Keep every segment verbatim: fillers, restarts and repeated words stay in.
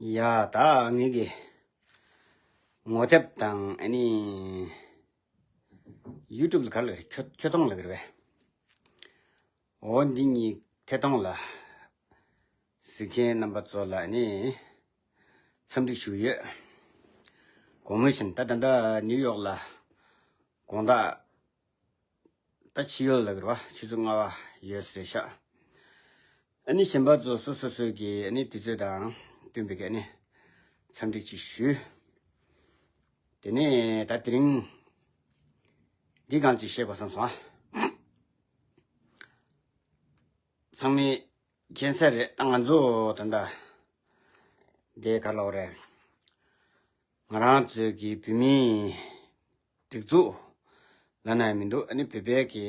ཡ་ད་ངེད་ཀྱི་ངོ་དེབ་དང་ཨ་ནི་ཡུ་ཊུབ་ལ་ག་ལ་ཁྱོད་ཁྱོད་ཐོང་ལ་གི་རེད་པས། འོ་འདི་གཉིས་ཐད་གཏོང་ལ་གཟིགས་མཁན་རྣམ་པ་ཚོ་ལ་ནི་འཚམས་འདྲི་ཞུ་ཡོད། གོང་མོ་བཞིན་ད་ད་ལྟ་ནིའུ་ཡོག་ལ་དགོང་དག་ད་ཕྱི་ཡོལ་ལ་གི་རེད་པ། ཆུ་ཚོད་ལྔ་པ་ཡོལ་ཟེར་ཤག་ཨ་ནི་གཞན་པ་ཚོ་སོ་སོ་སོའི་གི་ཨ་ནི་དུས་ཚོད་དང་བསྟུན་པའི་གི་ཨ་ནི་འཚམས་འདྲི་ཅིག་ཞུ། དེ་ནས་ད་དེ་རིང་འདི་གང་ཅིག་བཤད་དགོས་བསམ་སོང་ཨ། ཚང་མས་མཁྱེན་གསལ་རེད། ད་ང་ཚོ་ད་ལྟ་འདི་ག་ལབ་རེད། ང་རང་ཚོའི་གི་བོད་མིའི་སྒྲིག་འཛུགས་ལབ་ན་ཡང་མི་འདུག་ཨ་ནི་བོད་པའི་གི་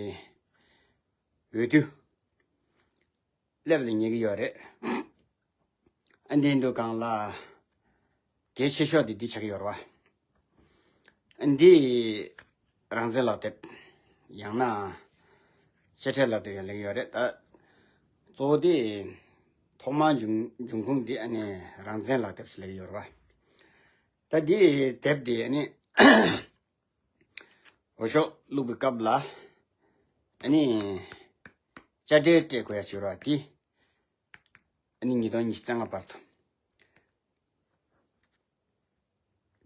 འོས་བསྡུ་སླེབས་ལ་ཉེ་གི་ཡོད་རེད། ཨ་འདི་འདུག་གང་ལ་གལ་ཆེ་ཤོས་དེ་འདི་ཆགས་ཀྱི་ཡོད་རེད་པ། ཨ་འདི་རང་བཙན་ལག་དེབ་ཡང་ན་དཔྱ་ཁྲལ་ལག་དེབ་ཡང་ལེགས་ཡོད་རེད། ད་གཙོ་བོ་དེ་ཐོག་མར་འབྱུང་འབྱུང་ཁུངས་དེ་ཨ་ནི་རང་བཙན་ལག་དེབ་ཟེར་ལེགས་ཡོད་རེད་པ། ད་འདི་དེབ་དེ་ཨ་ནི་འོས་ཤོག་བླུགས་པའི་སྐབས་ལ་ཨ་ནི་དཔྱ་ཁྲལ་སྤྲད་དགོས་ཡ་ཞུ་ར་དེ་ཨ་ནི་ཉིས་སྟོང་ཉི་ཤུ་རྩ་ལྔ་བར་དུ་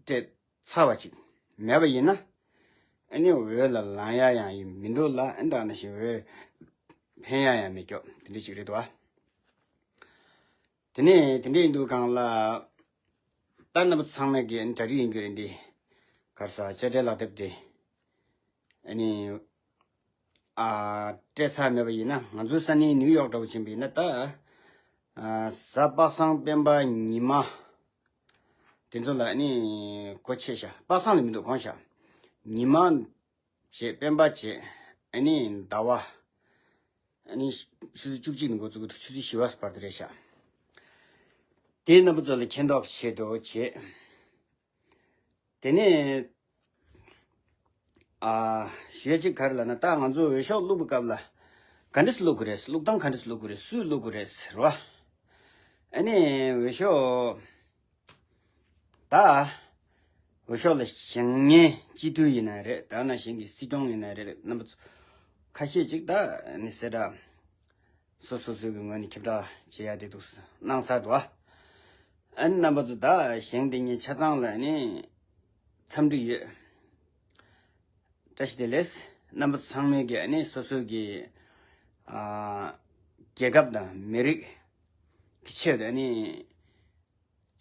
སྤྲད་ཚར་བ་ཅིག་མེད་པ་ཡིན་ན་ཨ་ནི་འོས་ལ་ལངས་ཡ་ཡང་ཡིན་མི་འདུག་ལ། ཨ་འདྲ་ནང་བཞིན་འོས་འཕེན་ཡ་ཡང་མེད་སྐྱོ་དེ་འདྲ་ཞིག་རེད་དོ། དེ་ནས་དེ་འདྲ་ཡིན་དུས་གང་ལ་ད་རྣམ་པ་ཚང་མས་གི་གྲ་སྒྲིག་ཡིན་རྒྱུ་རེད། འདི་གར་ས་དཔྱ་ཁྲལ་ལག་དེབ་དེ་ཨ་ནི་ཨ་སྤྲད་ཚར་མེད་པ་ཡིན་ན་ང་ཚོའི་ས་གནས་ནིའུ་ཡོག་འདྲ་བོ་ཕྱིན་པ་ཡིན་ན་ད་ཨ་གཟའ་པ་སངས་སྤེན་པ་ཉི་མ་དེ་ཚོ་ལ་ཨ་ནི་གོ་ཆེ་ཤག་པ་སངས་ལ་མི་འདུག་གོང་ཤག་ཉི་མ་བྱས་སྤེན་པ་བྱས་ཨ་ནི་ཟླ་བ་ཨ་ནི་ཆུ་ཚོད་བཅུ་གཅིག་ནས་འགོ་བཙུགས་ཀྱི་འདུག་ཆུ་ཚོད་བཞི་པ་བར་དུ་རེད་ཤག་དེ་རྣམ་པ་ཚོ་ལ་མཁྱེན་རྟོགས་ཆེད་དུ་བྱས། དེ་ནས་ཨ་ཞུ་ཡ་གཅིག་ག་རེ་ལབ་ན་ད་ང་ཚོ་འོས་ཤོག་བླུགས་པའི་སྐབས་ལ་ག་འདྲས་བླུགས་དགོས་རེད། བླུགས་སྟངས་ག་འདྲས་བླུགས་དགོས་རེད། སུས་བླུགས་དགོས་རེད་ཟེར་བ། ཨ་ནི་འོས་ཤོག་ད་འོས་ཤོག་ལ་བཞེངས་མཁན་སྤྱི་འཐུས་ཡིན་ན་རེད། ད་ནང་བཞིན་གྱི་སྲིད་སྐྱོང་ཡིན་ན་རེད། རྣམ་པ་ཚོ་ཁ་ཤས་ཅིག་ད་ནི་གསལ་བསྒྲགས་སོ་སོ་སོའི་གི་ངོས་ནས་ཁྱབ་བསྒྲགས་བྱེད་ཡ་དེ་འདུག་གནང་ཚར་འདུག་ཨ་ནི་རྣམ་པ་ཚོ་ད་བཞེངས་བསྡད་མཁན་ཆ་ཚང་ལ་ནི་འཚམས་འདྲི་ཡོད། བཀྲ་ཤིས་བདེ་ལེགས། རྣམ་པ་ཚང་མས་ཀྱི་ཨ་ནི་སོ་སོའི་གི་ཨ་རྒྱལ་ཁབ་དང་མི་རིགས་ཀྱི་ཆེད་དུ་ཨ་ནི་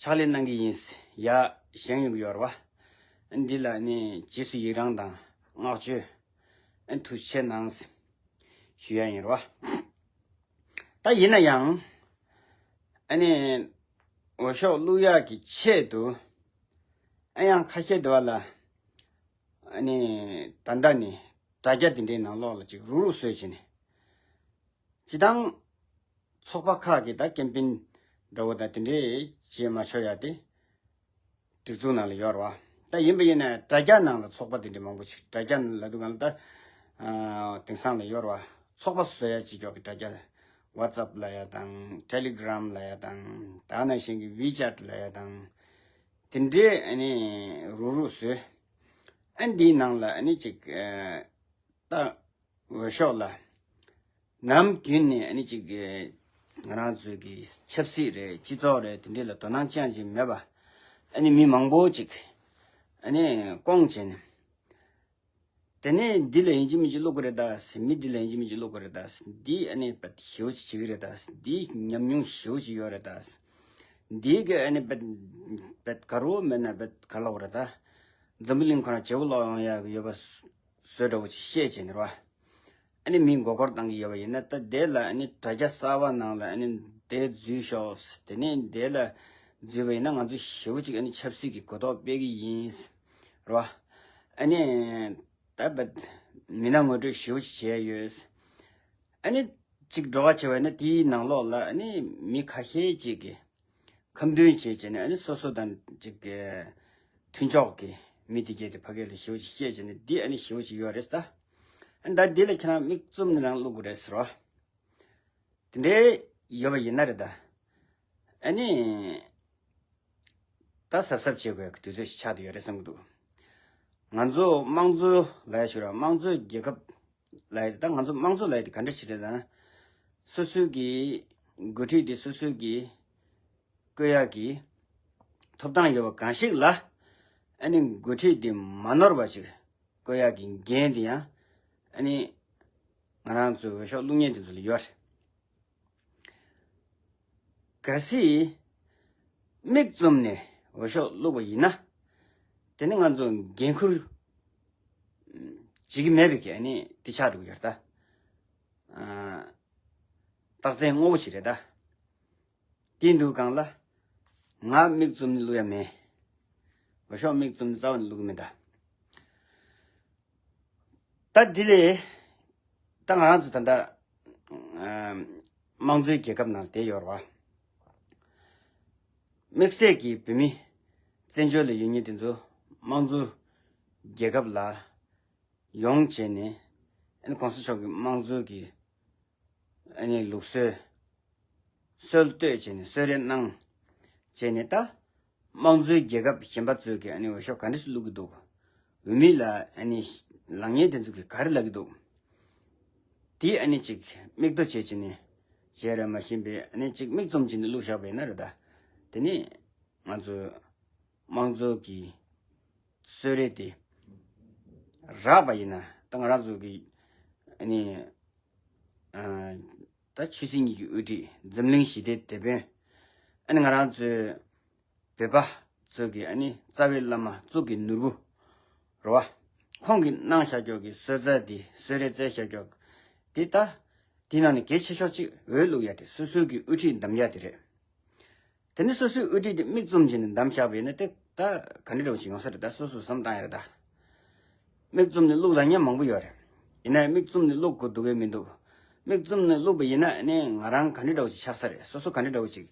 ཕྱག་ལས་གནང་གི་ཡིན། ཡ་བཞེངས་ཡོང་གི་ཡོད་རེད་བ། འདི་ལ་ནི་རྗེས་སུ་ཡི་རང་དང་བསྔགས་བརྗོད་ཨ་ཐུགས་རྗེ་ཆེ་གནང་ཞུ་ཡ་ཡིན་རེད་བ། ད་ཡིན་ན་ཡང་ཨ་ནི་འོས་ཤོག་བླུག་ཡག་གི་ཆེད་དུ་ཨ་ཡང་ཁ་ཤས་དེ་བ་ལ་ཨ་ནི་ད་ལྟ་ནི་དྲ་རྒྱ་དེ་འདྲའི་ནང་ལོགས་ལ་ཅིག་རུག་རུག་བཟོས་བྱས་ནས་སྤྱི་བཏང་ཚོགས་པ་ཁག་གི་ད་ཀེམ་པེན་འདྲ་བོ་དང་དེ་འདྲའི་བྱེད་མ་ཆོག་ཡ་དེ་སྒྲིག་འཛུགས་ནང་ལ་ཡོད་རེད་བ། ད་ཡིན་པ་ཡིན་ན་དྲ་རྒྱ་ནང་ལ་ཚོགས་པ་དེ་འདྲ་མང་པོ་ཞིག་དྲ་རྒྱ་ལ་འདུག་ག་ལ་ད་ཨ་དེང་སང་ལ་ཡོད་རེད་བ། ཚོགས་པ་བཟོ་ཡ་གཅིག་ཀྱོག་གི་དྲ་རྒྱ་ཝ་ཙབ་ལ་ཡ་དང་ཊེ་ལི་གྷི་རམ་ལ་ཡ་དང་ད་ནང་བཞིན་གྱི་ཝི་ཅེཊ་ལ་ཡ་དང་དེ་འདྲའི་ཨ་ནི་རུག་རུག་བཟོས། ཨ་འདིའི་ནང་ལ་ཨ་ནི་ཅིག་ཨ་ད་འོས་ཤོག་ལ་ནམ་རྒྱུན་ནས་ཨ་ནི་ཅིག་ང་རང་ཚོའི་གི་ཆབ་སྲིད་རེད། སྤྱི་ཚོགས་རེད། དེ་འདྲ་ལ་དོ་སྣང་ཅང་ཅིག་མེད་པ་ཨ་ནི་མི་མང་པོ་ཅིག་ཨ་ནི་བསྐོངས་བྱས་ནས་དེ་ནས་འདི་ལ་ཡིན་གཅིག་མིན་གཅིག་བླུག་གི་རེད་ད་ཟེར། མི་འདི་ལ་ཡིན་གཅིག་མིན་གཅིག་བླུག་གི་རེད་ད་ཟེར། འདི་ཨ་ནི་བེད་ཞེ་པོ་ཅིག་བྱེད་ཀྱི་རེད་ད་ཟེར། འདི་ཉམས་མྱོང་ཞེ་པོ་ཅིག་ཡོད་རེད་ད་ཟེར། འདི་གི་ཨ་ནི་བེད་བེད་ག་རུ་མེད་ན་བེད་ག་ལབ་རེད་ད། འཛམ་བུ་གླིང་ཁོ་རང་བརྗེ་པོ་ལོག་ཡོང་ཡག་ཡོད་པ་བཟོ་འདྲ་བོ་ཅིག་བཤད་བྱས་ནས་རོ། ཨ་ནི་མི་མགོ་སྐོར་བཏང་གི་ཡོད་པ་ཡིན་ན། ད་དེ་ལ་ཨ་ནི་དྲ་རྒྱ་གསར་པ་ནང་ལ་ཨ་ནི་དེ་འཛུལ་ཤོག་དེ་ནས་དེ་ལ་འཛུལ་བ་ཡིན་ན་ང་ཚོ་ཞེ་པོ་ཅིག་ཨ་ནི་ཆབ་སྲིད་ཀྱི་གོ་རྟོགས་སྤེལ་གི་ཡིན་རོ། ཨ་ནི་ད་བ་མི་སྣ་ངོ་སྤྲོད་ཞེ་པོ་ཅིག་བྱས་ཡོད། ཨ་ནི་ཅིག་འགྲོ་བ་བྱས་པ་ཡིན་ན་དེའི་ནང་ལོགས་ལ་ཨ་ནི་མི་ཁ་ཤས་ཅིག་གིས་ཁ་འདོན་བྱས་བྱས་ནས། ཨ་ནི་སོ་སོ་དང་ཅིག་གི་མཐུན་ཕྱོགས་ཀྱི་མི་དེ་གས་དེ་ཕ་གི་ལ་ཞེ་པོ་ཅིག་བཤད་བྱས་ནས། འདི་ཨ་ནི་ཞེ་པོ་ཅིག་ཡོད་རེད་ད། ཨ་ནི་ད་འདི་ལ་ཁྱེད་རང་མིག་བཙུམ་ནས་རང་བླུག་དགོས་རེད་ཟེར་རོ། དེ་འདྲའི་ཡོད་པ་ཡིན་ན་རེད་ད། ཨ་ནི་ད་གཟབ་གཟབ་བྱེད་དགོས་ཀྱི་དུས་ཚོད་ཞིག་ཆགས་བསྡད་ཡོད་རེད་བསམ་གྱི་འདུག་ང་ཚོ་དམངས་གཙོ་ལབ་ཡ་ཞིག་ར། དམངས་གཙོའི་རྒྱལ་ཁབ་ལབ་ཡ་དེ། ད་ང་ཚོ་དམངས་གཙོ་ལབ་ཡ་དེ་ག་འདྲ་ཞིག་རེད་ལབ་ན། སོ་སོའི་གི་འགོ་ཁྲིད་དེ་སོ་སོའི་གི་བསྐོ་ཡག་གི་ཐོབ་ཐང་ཡོད་པ་གང་ཞིག་ལ། ཨ་ནི་འགོ་ཁྲིད་དེ་མ་ནོར་བ་ཞིག་བསྐོ་ཡག་གི་འགན་དེ་ཡང་ཨ་ནི་ང་རང་ཚོའི་འོས་ཤོག་བླུག་མཁན་དེ་ཚོ་ལ་ཡོད་རེད། གལ་སྲིད་མིག་བཙུམ་ནས་འོས་ཤོག་བླུགས་པ་ཡིན་ན། དེ་ནི་ང་ཚོ་འགན་འཁུར་བྱེད་ཀྱི་མེད་པའི་གི་ཨ་ནི་དེ་ཆགས་འགྲོ་གི་ཡོད་རེད་ད། ཨ། རྟགས་མཚན་དངོས་པོ་ཞིག་རེད་ད། དེ་འདུག་གང་ལ། ང་མིག་བཙུམ་ནས་བླུག་ཡ་མེད། འོས་ཤོག་མིག་བཙུམ་ནས་རྩ་བ་ནས་བླུག་གི་མེད་ད། ད་དེ་ལས་ད་ང་རང་ཚོ་ད་ལྟ་ཨ་དམངས་གཙོའི་རྒྱལ་ཁབ་ནང་བསྡད་ཡོད་རེད་བ། དམིགས་བསལ་གྱི་བོད་མི་བཙན་བྱོལ་ལ་ཡོད་མཁན་དེ་ཚོ་དམངས་གཙོའི་རྒྱལ་ཁབ་ལ་ཡོང་བྱས་ནས། ཨ་ནི་གོང་ས་མཆོག་གི་དམངས་གཙོ་གི་ཨ་ནི་ལུགས་སྲོལ་སྲོལ་གཏོད་བྱས་ནས་གསོལ་རས་གནང་བྱས་ནས། ད་དམངས་གཙོའི་རྒྱལ་ཁབ་གཞན་པ་ཚོས་ཀྱི་ཨ་ནི་འོས་ཤོག་ག་འདྲ་སེ་བླུག་གི་འདུག་འོས་མི་ལ་ཨ་ནི་ལངས་མཁན་དེ་ཚོ་གིས་ག་རེ་ལབ་ཀྱི་འདུག་དེ་ཨ་ནི་ཅིག་མིག་ལྟོ་བྱས་བྱས་ནས་བྱས་ར་མ་ཤེས་པས། ཨ་ནི་ཅིག་མིག་བཙུམ་བྱས་ནས་བླུགས་བཞག་པ་ཡིན་ན་རེད་ད། དེ་ནི་ང་ཚོའི་དམངས་གཙོ་གི་གསོལ་རས་དེ་རག་པ་ཡིན་ན། ད་ང་རང་ཚོ་གི་ཨ་ནི་ཨ་ད་ཆོས་སྲིད་གཉིས་ཀྱི་དབུ་ཁྲིད། འཛམ་གླིང་ཞི་བདེའི་དེད་དཔོན། ཨ་ནི་ང་རང་ཚོའི་བོད་པ་ཚོ་གི་ཨ་ནི་རྩ་བའི་བླ་མ། གཙུག་གི་ནོར་བུ་རེད་བ། ཁོང་གིས་གནང་བཞག་ཀྱོག་གི་གསོལ་ཚ་དེ། གསོལ་རས་བསྩལ་བཞག་ཀྱོག་དེ། ད་དེ་ནང་ནས་གལ་ཆེ་ཤོས་གཅིག་འོས་བླུག་ཡ་དེ། སོ་སོའི་གི་དབུ་ཁྲིད་འདེམས་ཡ་དེ་རེད། དེ་ནི་སོ་སོའི་དབུ་ཁྲིད་དེ་མིག་བཙུམ་བྱས་ནས་འདེམས་བཞག་པ་ཡིན་ན། དེ་ད་ག་འདྲ་འདྲ་བོ་ཞིག་ཡོང་ས་རེད། ད་སོ་སོས་བསམ་བཏང་ཡ་རེད་ད། མིག་བཙུམ་ནས་བླུག་ལབ་མཁན་མང་པོ་ཡོད་རེད། ཡིན་ནའི་མིག་བཙུམ་ནས་བླུག་དགོས་འདུག་གས་མི་འདུག་མིག་བཙུམ་ནས་བླུག་པ་ཡིན་ན་ཨ་ནི་ང་རང་ག་འདྲ་འདྲ་བོ་ཞིག་ཆགས་ས་རེད། སོ་སོ་ག་འདྲ་འདྲ་བོ་ཞིག་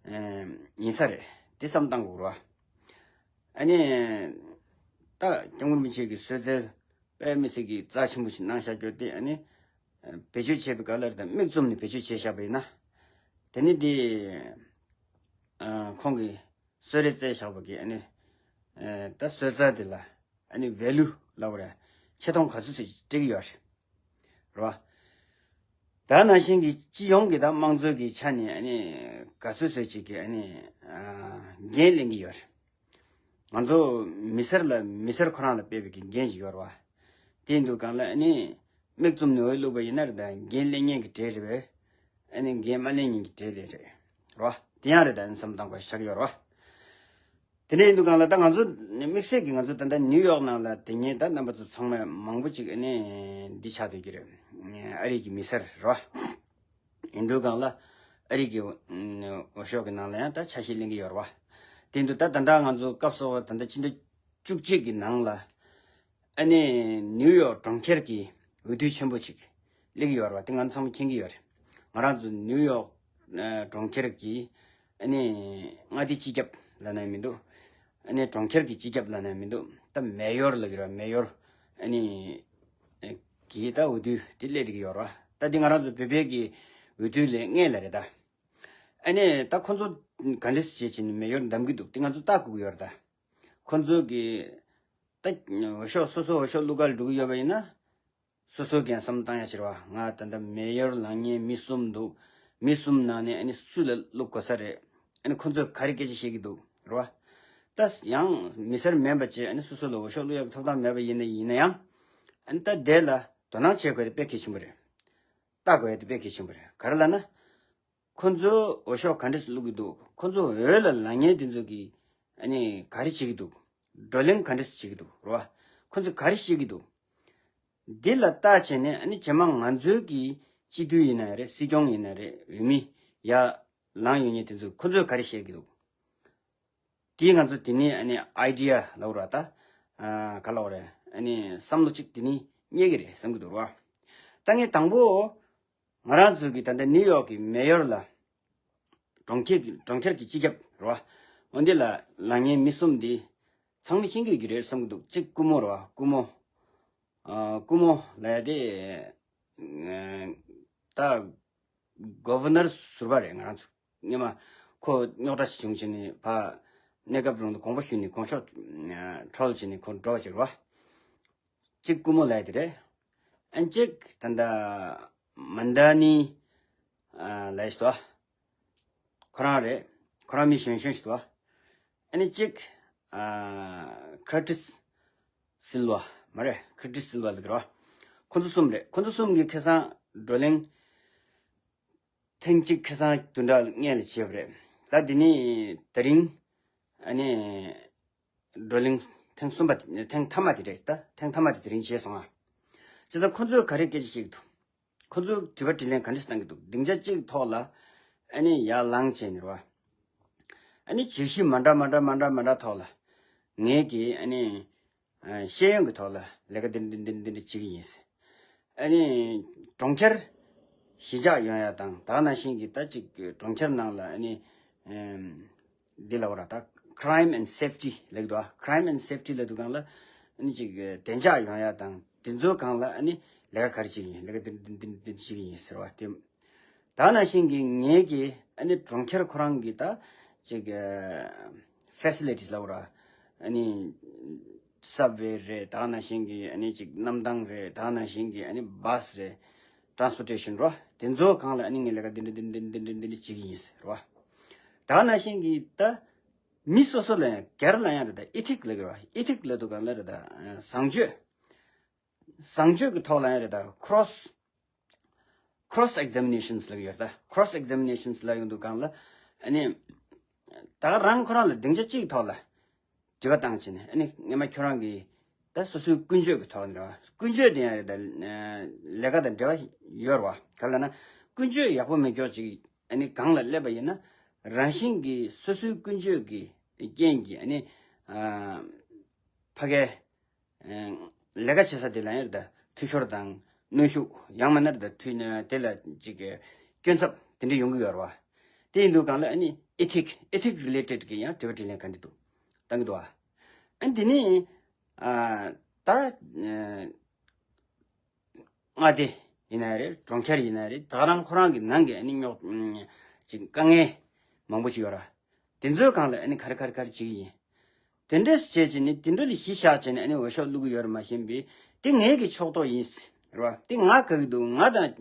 ཨེ་ཡིན་ས་རེད། དེ་བསམ་བཏང་དགོས་རེད་བ། ཨ་ནི་ད་སྐྱབས་མགོན་རིན་པོ་ཆེ་གི་གསོལ་ཚལ་དཔེ་མི་སྲིད་ཀྱི་རྩ་ཆེན་པོ་ཞིག་གནང་བཞག་ཀྱོག་དེ། ཨ་ནི་བེད་སྤྱོད་བྱས་པའི་སྐབས་ལ་རེད་ད། མིག་བཙུམ་ནས་བེད་སྤྱོད་བྱས་བཞག་པ་ཡིན་ན། དེ་ནི་དེ་ཨ་ཁོང་གིས་གསོལ་རས་བསྩལ་བཞག་པ་གི་ཨ་ནི་ཨ་ད་གསོལ་ཚ་དེ་ལ་ཨ་ནི་ཝེ་ལུ་ལབ་དགོས་རེད། ཆེ་མཐོང་ག་ཚོད་ཚོད་ཅིག་སྤྲད་ཀྱི་ཡོད་རེད་བ། ད་ནང་བཞིན་གྱི་སྤྱི་ཡོངས་ཀྱི་ད་དམངས་གཙོ་གི་ཆ་ནས་ཨ་ནི་ག་ཚོད་ཚོད་ཅིག་གི་ཨ་ནི་ཨ་འགན་ལེན་གྱི་ཡོད་རེད། ང་ཚོ་མི་སེར་ལ་མི་སེར་ཁོ་རང་ལ་ཕན་པའི་གི་འགན་ཞིག་ཡོད་རེད་བ། དེ་ཡིན་དུས་གང་ལ་ཨ་ནི་མིག་བཙུམ་ནས་འོས་བླུགས་པ་ཡིན་ན་རེད་ད། འགན་ལེན་མཁན་གྱི་གྲས་རེད་པས། ཨ་ནི་འགན་མ་ལེན་མཁན་གྱི་གྲས་དེ་རེད་བ། དེ་ཡང་རེད་ད། ཨ་ནི་བསམ་བཏང་དགོས་ཆགས་ཀྱི་ཡོད་རེད་བ། དེ་འདྲ་ཡིན་དུས་གང་ལ་ད་ང་ཚོ་དམིགས་བསལ་གྱི་ང་ཚོ་ད་ལྟ་ནིའུ་ཡོག་ནང་ལ་བསྡད་མཁན་ད་རྣམ་པ་ཚོ་ཚང་མས་མང་པོ་ཅིག་ཨ་ནི་འདི་ཆགས་སྡོད་ཀྱི་རེད། ཨ་རི་གི་མི་སེར་རེད་བ། ཡིན་དུས་གང་ལ་ཨ་རི་གི་འོས་ཤོག་གི་ནང་ལ་ཡང་ད་ཆ་ཤས་ལེན་གྱི་ཡོད་རེད་བ། དེ་འདུག་ད་ད་ལྟ་ང་ཚོ་སྐབས་སུ་བབས་པ་ད་ལྟ་ཕྱི་ཟླ་བཅུ་གཅིག་གི་ནང་ལ་ཨ་ནི་ནིའུ་ཡོག་གྲོང་ཁྱེར་གྱི་འོས་བསྡུ་ཆེན་པོ་ཅིག་སླེབས་ཀྱི་ཡོད་རེད་བ། དེ་ང་ཚོ་ཚང་མ་མཁྱེན་གྱི་ཡོད་རེད། ང་རང་ཚོ་ནིའུ་ཡོག་ཨ་གྲོང་ཁྱེར་གྱི་ཨ་ནི་མངའ་སྡེ་སྤྱི་ཁྱབ་ལབ་ན་ཡང་མི་འདུག་ཨ་ནི་གྲོང་ཁྱེར་གྱི་སྤྱི་ཁྱབ་ལབ་ན་ཡང་མི་འདུག་ད་མེ་ཡོར་ལབ་ཀྱི་རེད་བ། མེ་ཡོར་ཨ་ནི་གི་ད་འོས་བསྡུ་དེ་སླེབས་བསྡད་ཀྱི་ཡོད་རེད་བ། ད་འདི་ང་རང་ཚོ་བོད་པའི་གི་འོས་བསྡུ་ལས་སྔོན་ལ་རེད་ད། ཨ་ནི་ད་ཁོ་ཚོ་ག་འདྲ་སེ་བྱས་བྱས་ནས་མེ་ཡོར་འདེམས་ཀྱི་འདུག་དེ་ང་ཚོ་ལྟ་དགོས་ཀྱི་ཡོད་རེད་ད། ཁོ་ཚོ་གི་ད་འོས་ཤོག་སོ་སོ་འོས་ཤོག་བླུག་ག་ལ་འགྲོ་གི་ཡོད་པ་ཡིན་ན། སོ་སོ་གིས་བསམ་བཏང་ཡ་ཕྱིར་བ། ང་ད་ལྟ་མེ་ཡོར་ལངས་མཁན་མི་གསུམ་འདུག་མི་གསུམ་ནང་ནས་ཨ་ནི་སུ་ལ་བླུག་དགོས་ས་རེད། ཨ་ནི་ཁོ་ཚོས་ག་རེ་སྐད་ཆ་བཤད་ཀྱི་འདུག་རེད་བ། ད་ཡང་མི་སེར་མིན་པ་བྱས་ཨ་ནི་སོ་སོ་ལ་འོས་ཤོག་བླུག་ཡག་གི་ཐོབ་ཐང་མེད་པ་ཡིན་ན་ཡིན་ན་ཡང་། ཨ་ནི་ད་དེ་ལ་དོ་སྣང་བྱེད་དགོས་དེ་དཔེ་གལ་ཆེན་པོ་རེད། ལྟ་དགོས་ཡ་དེ་དཔེ་གལ་ཆེན་པོ་རེད། ག་རེ་ལབ་ན། ཁོ་ཚོས་འོས་ཤོག་ག་འདྲ་སེ་བླུག་གི་འདུག་ཁོ་ཚོ་འོས་ལ་ལངས་མཁན་དེ་ཚོ་གིས་ཨ་ནི་ག་རེ་བྱེད་ཀྱི་འདུག་བགྲོ་གླེང་ག་འདྲ་བྱེད་ཀྱི་འདུག་རེད་བ། ཁོ་ཚོས་ག་རེ་བཤད་ཀྱི་འདུག་འདི་ལ་བལྟས་བྱས་ནས་ཨ་ནི་རྗེས་མ་ང་ཚོའི་གི་སྤྱི་འཐུས་ཡིན་ན་རེད། སྲིད་སྐྱོང་ཡིན་ན་རེད། འོས་མི་ཡར་ལངས་ཡོང་མཁན་དེ་ཚོས་ཁོ་ཚོས་ག་རེ་བཤད་ཀྱི་འདུག་དེས་ང་ཚོ་དེ་ནས་ཨ་ནི་ཨའི་ཌི་ཡ་ལབ་དགོས་རེད་ད། ཨ། ག་ལབ་དགོས་རེད། ཨ་ནི་བསམ་བློ་གཅིག་དེ་ནས་རྙེད་ཀྱི་རེད་བསམ་གྱི་འདུག་རེད་བ། ད་ངས་དང་པོ་ང་རང་ཚོའི་གི་ད་ལྟ་ནིའུ་ཡོག་གི་མེ་ཡོར་ལ། གྲོང་ཁྱེར་གྱི་གྲོང་ཁྱེར་གྱི་སྤྱི་ཁྱབ་རེད་བ། འོ་འདི་ལ་ལངས་མཁན་མི་གསུམ་འདི་ཚང་མས་མཁྱེན་གྱི་ཡོད་ཀྱི་རེད་བསམ་གྱི་འདུག་གཅིག་སྐུ་ངོ་རེད་བ། སྐུ་ངོ། ཨ། སྐུ་ངོ་ལབ་ཡ་དེ། ཨ། ད་གོ་ཝར་ནར་ཟུར་པ་རེད། ང་རང་ཚོ་སྔོན་མ་ཁོ་རྙོག་དྲ་ཞིག་བྱུང་བྱས་ནས་ཕར་གནས་སྐབས་རིང་དུ་དགོངས་པ་ཞུས་ནས་དགོངས་ཞུ་ཨ། ཁྲོལ་བྱས་ནས་ཁོ་འགྲོ་བ་ཅིག་རེད་བ། གཅིག་སྐུ་ངོ་ལབ་ཡ་དེ་རེད། ཨ། གཅིག་ད་ལྟ་མན་ད་ནི་ཨ། ལབ་ཡ་ཞིག་འདུག་ཁོ་རང་རེད། ཁོ་རང་མི་གཞོན་གཞོན་ཞིག་འདུག་ཨ་ནི་གཅིག་ཨ། ཁར་ཏིས་སིལ་ཝ་མ་རེད། ཁར་ཏིས་སིལ་ཝ་ལབ་ཀྱི་རེད་བ། ཁོ་ཚོ་གསུམ་རེད། ཁོ་ཚོ་གསུམ་གྱིས་ཁ་སང་བགྲོ་གླེང་ཐེངས་གཅིག་ཁ་སང་བདུན་ཕྲག་སྔོན་ལ་བྱས་པ་རེད། ད་འདི་ནི་དེ་རིང་ཨ་ནི་བགྲོ་གླེང་ཐེངས་གསུམ་པ་ཐེངས་མཐའ་མ་དེ་རེད། ད་ཐེངས་མཐའ་མ་དེ་དེ་རིང་བྱས་སོང་ང་། བྱས་ཙང་ཁོ་ཚོས་ག་རེ་སྐད་ཆ་བཤད་ཀྱི་འདུག་ཁོ་ཚོས་དྲི་བ་དྲིས་ལན་ག་འདྲ་བཏང་གི་འདུག་སྡིངས་ཆ་གཅིག་ཐོག་ལ་ཨ་ནི་ཡར་ལངས་བྱས་ནས་རེད་བ། ཨ་ནི་བརྗོད་གཞི་མ་འདྲ་མ་འདྲ་མ་འདྲ་མ་འདྲ་ཐོག་ལ་ངེད་ཀྱིས་ཨ་ནི་ཨ། ཤེས་ཡོན་གྱི་ཐོག་ལ་ལས་ཀ་འདི་འདི་འདི་འདི་འདི་བྱེད་ཀྱི་ཡིན། ཨ་ནི་གྲོང་ཁྱེར་གཞིས་ཆགས་ཡོང་ཡ་དང་། ད་ག་ནང་བཞིན་གྱི་ད་ཅིག་གྲོང་ཁྱེར་ནང་ལ་ཨ་ནི་ཨམ། འདི་ལབ་དགོས་རེད་ད། Crime and Safety ལབ་ཀྱི་འདུག་ཨ། Crime and Safety ལབ་དུས་སྒང་ལ་ཨ་ནི་ཅིག་བདེ་འཇགས་ཡོང་ཡ་དང་། དེ་ཚོའི་སྒང་ལ་ཨ་ནི་ལས་ཀ་ག་རེ་བྱེད་ཀྱི་ཡིན། ལས་ཀ་འདི་འདི་འདི་འདི་བྱེད་ཀྱི་ཡིན་ཟེར་བ་དེ། ད་ག་ནང་བཞིན་གྱི་ངེད་ཀྱིས་ཨ་ནི་གྲོང་ཁྱེར་ཁོ་རང་གི་ད་ཅིག་ཨ། Facilities ལབ་དགོས་རེད། ཨ་ནི་Subway རེད། ད་ག་ནང་བཞིན་གྱི་ཨ་ནི་ཅིག་གནམ་ཐང་རེད། ད་ག་ནང་བཞིན་གྱི་ཨ་ནི་Bus རེད། Transportation རོ། དེ་ཚོའི་སྒང་ལ་ཨ་ནི་ངས་ལས་ཀ་འདི་འདྲ་འདི་འདྲ་འདི་འདྲ་འདི་འདྲ་བྱེད་ཀྱི་ཡིན་ཟེར་རོ། ད་ག་ནང་བཞིན་གྱི་ད་མི་སོ་སོ་ལ་ཡང་སྒེར་ལ་ཡང་རེད་ད། Ethic ལབ་ཀྱི་རོ། Ethic ལབ་དུས་སྒང་ལ་རེད་ད། བཟང་སྤྱོད། བཟང་སྤྱོད་ཀྱི་ཐོག་ལ་ཡང་རེད་ད། Cross Cross Examinations ལབ་ཀྱི་ཡོད་རེད་ད། Cross Examinations ལབ་ཡོང་དུས་སྒང་ལ་ཨ་ནི་ད་ག་རང་ཁོ་རང་ལ་སྡིངས་ཆ་གཅིག་ཐོག་ལ་དྲི་བ་བཏང་བྱས་ནས། ཨ་ནི་སྔོན་མ་ཁྱོད་རང་གིས་ད་སོ་སོའི་ཀུན་སྤྱོད་ཀྱི་ཐོག་ནས་རེད་བ། ཀུན་སྤྱོད་དེ་ཡང་རེད་ད། ལས་ཀ་དང་འབྲེལ་བ་ཡོད་རེད་བ། ག་རེ་ལབ་ན་ཀུན་སྤྱོད་ཡག་པོ་མེད་ཀྱོག་ཅིག་ཨ་ནི་སྒང་ལ་སླེབས་པ་ཡིན་ན། རང་བཞིན་གྱིས་སོ་སོའི་ཀུན་སྤྱོད་ཀྱི་རྐྱེན་གྱིས་ཨ་ནི་ཨ། ཕ་གའི་ལས་ཀ་བྱེད་ས་དེ་ལ་ཡང་རེད་ད། འཐུས་ཤོར་དང་གནོན་ཤུགས། ཡང་མིན་ན་རེད་ད། འཐུས་ན་དེ་ལ་ཅིག་གི་སྐྱོན་འཚབ་དེ་འདྲ་ཡོང་གི་ཡོད་རེད་བ། དེ་ཡིན་དུས་སྒང་ལ་ཨ་ནི་Ethic Ethic related གི་ཡང་དྲི་བ་དྲིས་ལན་ག་འདྲ་འདུག་བཏང་གི་འདུག་བ། ཨ་ནི་དེ་ནི་ཨ། ད་ཨ། མངའ་སྡེ་ཡིན་ན་རེད། གྲོང་ཁྱེར་ཡིན་ན་རེད། ད་ག་རང་ཁོ་རང་གི་ནང་གི་ཨ་ནི་རྙོག་ཅིག་དཀའ་ངལ་མང་པོ་ཞིག་ཡོད་ར། དེ་ཚོའི་སྒང་ལ་ཨ་ནི་ག་རེ་ག་རེ་ག་རེ་བྱེད་ཀྱི་ཡིན། དེ་འདྲས་བྱས་བྱས་ནས་དེ་འདྲ་ལ་གཞི་བཞག་བྱས་ནས་ཨ་ནི་འོས་ཤོག་བླུག་གི་ཡོད་རེད་མ་གཞི་པས། དེ་ངེད་ཀྱི་ཕྱོགས་གཏོགས་ཡིན་རེད་བ། དེ་ང་དགའ་གི་འདུག་ང་དང་